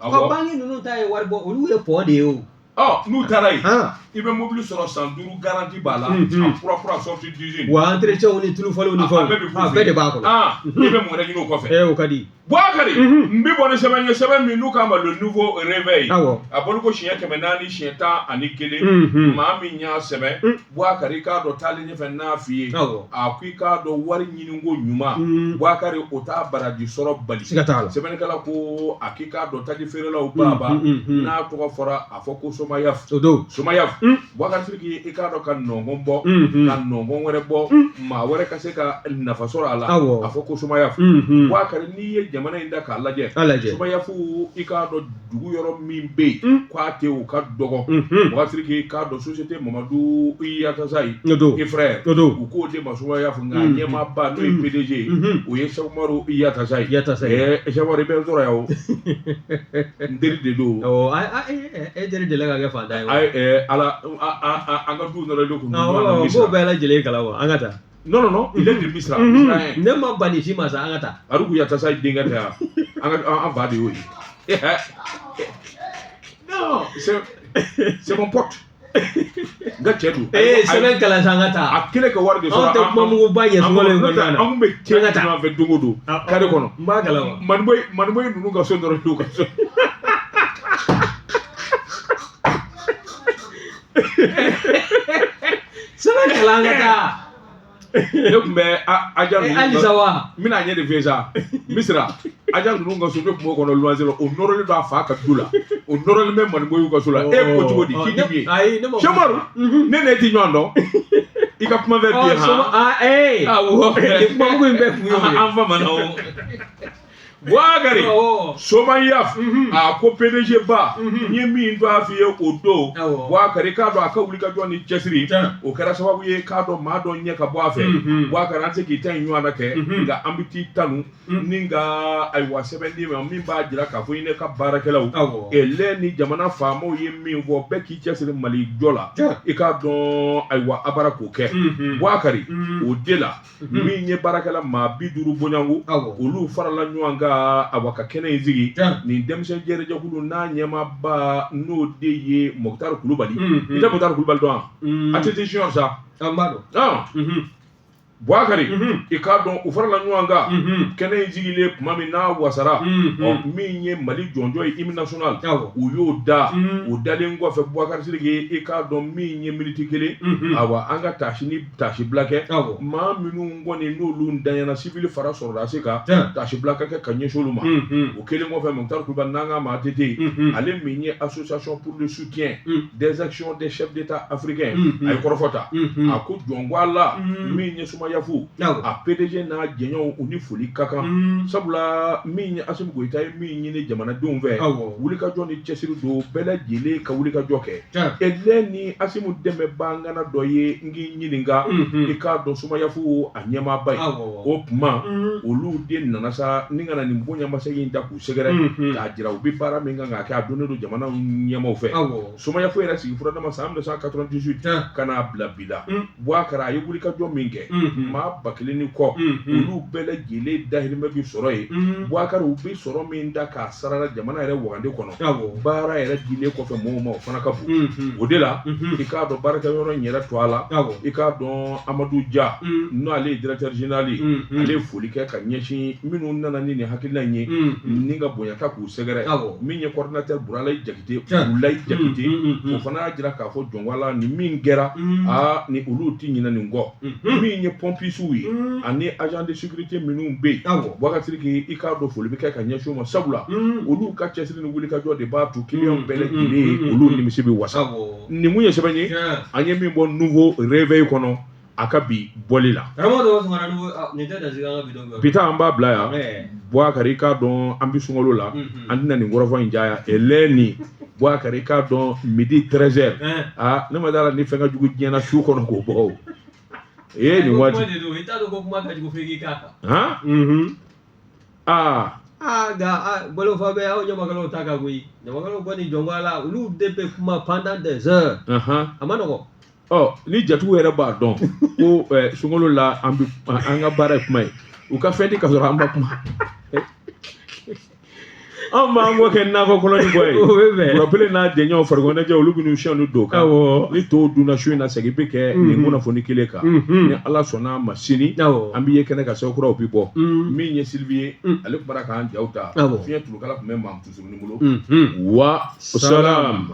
Awɔ. Banque ninnu ta ye wari bɔ olu ye pɔn de ye o. Ɔ n'u taara yen i bɛ mobili sɔrɔ san 5 garantie b'a la a kura kura sortie d'usine. Wa entretien ni tulu falenw ni fɛnw a bɛɛ de b'a kɔnɔ. I bɛ mun wɛrɛ ɲini o kɔfɛ. Ee o ka di. Bukari n bɛ bɔ ni sɛbɛn ye sɛbɛn min n'u k'a ma le nouveau réveil. Awɔ. A bɔli ko siɲɛ 411 maa min y'a sɛbɛn Bukari i k'a dɔn taalen ɲɛfɛ n'a f'i ye. Awɔ. A ko i k'a dɔn wari ɲiniko ɲuman Bukari o t'a baraji sɔrɔ bali. Siga t'a la. Sɛbɛnnikɛla ko a k'i k'a dɔn taji feerelaw baaba n'a tɔgɔ fɔra a fɔ ko Somayaf. O don. Somayaf. Bukari Sidiki i k'a dɔn ka nɔngɔn bɔ ka nɔngɔn wɛrɛ bɔ maa wɛrɛ ka se ka nafa sɔrɔ a la. Awɔ. A fɔ ko Somayaf. Bukari n'i ye jamana in da k'a lajɛ. A lajɛ. Somayaf i k'a dɔn dugu yɔrɔ min bɛ yen k'a tɛ o ka dɔgɔ. Bukari Sidiki i k'a dɔn société Mamadu Yatasayi. O don. Et frère. O don. U k'o de ma Somayaf nka ɲɛmaaba n'o ye PDG ye o ye Sɛkumaru Yatasayi. Yatasayi. Ɛɛ Sɛkumaru i bɛ n sɔrɔ yan o. N teri de don. Awɔ e teri delila ka kɛ fantan ye wa? Ayi ɛɛ ala an ka du nɔrɔlen kun ɲɔgɔn na Awɔ Misira. k'o bɛɛ lajɛlen kalama an ka taa. Non non non, il est de Misira. Misira ye. Ne ma ban nin si ma sa an ka taa. Aruku Yatasayi denkɛ tɛ yan. An ka an fa de y'o ye. Non, c'est mon pote. N ka cɛ don. Ee sɛbɛn kalan sa an ka taa. A kɛlen ka wari de sɔrɔ. Anw tɛ kuma muguba ɲɛ sunkalo in kɔnɔna na. An kun bɛ cɛ An ka taa. ɲɔgɔn fɛ don o don carré kɔnɔ. N b'a kalama. Maniboyi Maniboyi ninnu ka so dɔrɔn y'u ka so. Sɛbɛn kalan an ka taa. Ne tun bɛ Aja ninnu. Halisa wa? N bɛna ɲɛ de f'i ye sa. Misira Aja ninnu ka so ne tun b'o kɔnɔ luwanse la o nɔrɔlen don a fa ka du la o nɔrɔlen bɛ Maniboyiw ka so la e ko cogo di k'i di min ye. Ayi ne ma. Sɛkumaru ne n'e ti ɲɔgɔn dɔn i ka kuma fɛ bi Ɔ soma han. aa ee. Awɔ. Nin kuma mugu in bɛɛ kun y'o ye. An famana o. Bukari Awɔ. Somayaf a ko PDG ba n ye min to a f'i ye o don Awɔ. Bukari k'a dɔn a ka wuli ka jɔ ni cɛsiri Tiɲɛ. o kɛra sababu ye k'a dɔn maa dɔ ɲɛ ka bɔ a fɛ Bukari an tɛ k'i ta in ɲɔgɔn na kɛ nka an bɛ t'i tanu ni ka ayiwa sɛbɛn d'i ma min b'a jira k'a fɔ i ne ka baarakɛlaw Awɔ. lɛ ni jamana faamaw ye min fɔ bɛɛ k'i cɛsiri Mali jɔ la Tiɲɛ. i k'a dɔn ayiwa a bara k'o kɛ Bukari o de la min ye baarakɛla maa 50 bonyanko Awɔ. olu farala ɲɔgɔn kan awa ka kɛnɛ in sigi Tiɲɛ. nin denmisɛn jɛrɛjɛkulu n'a ɲɛmaaba n'o de ye Mɔkutari Kulubali i tɛ Mɔkutari Kulubali dɔn wa ATT junior sa An b'a dɔn. Buakari i k'a dɔn u farala ɲɔgɔn kan kɛnɛ in sigilen tuma min n'a wasara ɔ min ye Mali jɔnjɔn ye hymne national u y'o da o dalen kɔfɛ Buakari Sidiki i k'a dɔn min ye miniti kelen awa an ka taasi ni taasibila kɛ maa minnu kɔni n'olu danyana sivili fara sɔrɔdasi kan taasibila ka kɛ ka ɲɛsin olu ma o kɛlen kɔfɛ Mukutari Kulubali n'an k'a ma ATT ale min ye association pour le soutien des actions des chefs d'État africains a ye kɔrɔfɔ ta a ko jɔn ko Ala min ye Somayafu a PDG n'a jɛɲɔgɔnw u ni foli ka kan sabula min ye Asimi Goyita ye min ɲini jamanadenw fɛ wulikajɔ ni cɛsiri don bɛɛ lajɛlen ka wulikajɔ kɛ elɛ ni Asimi dɛmɛbaa ŋana dɔ ye n k'i ɲininka i k'a dɔn Somayafu a ɲɛmaaba ye o tuma olu de nana sa ni ka na nin bonyamasegin ta k'u sɛgɛrɛ k'a jira u bɛ baara min kan k'a kɛ a donnen don jamana ɲɛmaaw fɛ Somayafu yɛrɛ sigi furadama san 1998 ka n'a bila bi la Buakari a ye wulikajɔ min kɛ maa 1000 ni kɔ olu bɛɛ lajɛlen dahirimɛ bɛ sɔrɔ yen Buakari u bɛ sɔrɔ min da k'a sarala jamana yɛrɛ wagande kɔnɔ baara yɛrɛ dilen kɔfɛ mɔgɔw ma o fana ka bon o de la i k'a dɔn baarakɛyɔrɔ in yɛrɛ to a la i k'a dɔn Amadu Ja n'ale ye directeur général ye ale ye foli kɛ ka ɲɛsin minnu nana ni nin hakilina in ye ni ka bonya ta k'u sɛgɛrɛ min ye coordinateur Buralayi Jakite Burulayi Jakite o fana y'a jira k'a fɔ jɔn ko Ala ni min kɛra aa ni olu tɛ ɲinɛ nin kɔ min ye pɔmpisiw ye ani agent de sécurité minnu bɛ yen Buakari Sidiki i k'a dɔn foli bɛ kɛ ka ɲɛsin u ma sabula olu ka cɛsiri ni wulikajɔ de b'a to client bɛɛ lajɛlen olu nimisi bɛ wasa nin kun ye sɛbɛn ye an ye min bɔ Nouveau Réveil kɔnɔ a ka bi bɔli la bi ta an b'a bila yan Buakari i k'a dɔn an bɛ sunkalo la an tɛna nin kɔrɔfɔ in caya elɛni Buakari i k'a dɔn midi 13 heures aa ne ma d'a la ni fɛn ka jugu diɲɛ na su kɔnɔ k'o bɔ o ee nin waati i t'a dɔn ko kuma ka jugu f'i k'i k'a kan han aa aa nka bolofa bɛ aw ɲamakalaw ta kan koyi ɲamakalaw kɔni jɔn ko Ala olu de bɛ kuma pendant des heures a ma nɔgɔn Ɔ ni jatigiw yɛrɛ b'a dɔn ko sunkalo la an bɛ an ka baara ye kuma ye u ka fɛn di ka sɔrɔ an ma kuma anw b'an kɔ kɛ nakɔ kɔlɔni kɔ ye Burapele n'a jɛɲɔgɔn farikoloɲɛnajɛ olu bɛ n'u siyɛn don kan ni tɔw dunna su in na segin bɛ kɛ nin kunnafoni kelen kan ni Ala sɔnna a ma sini an bɛ ye kɛnɛ kan sɛbɛn kuraw bɛ bɔ min ye Sylvie ye ale tun bɔra k'an jaw ta fiɲɛ tulukala tun bɛ Mamutu Surunin bolo wa salam.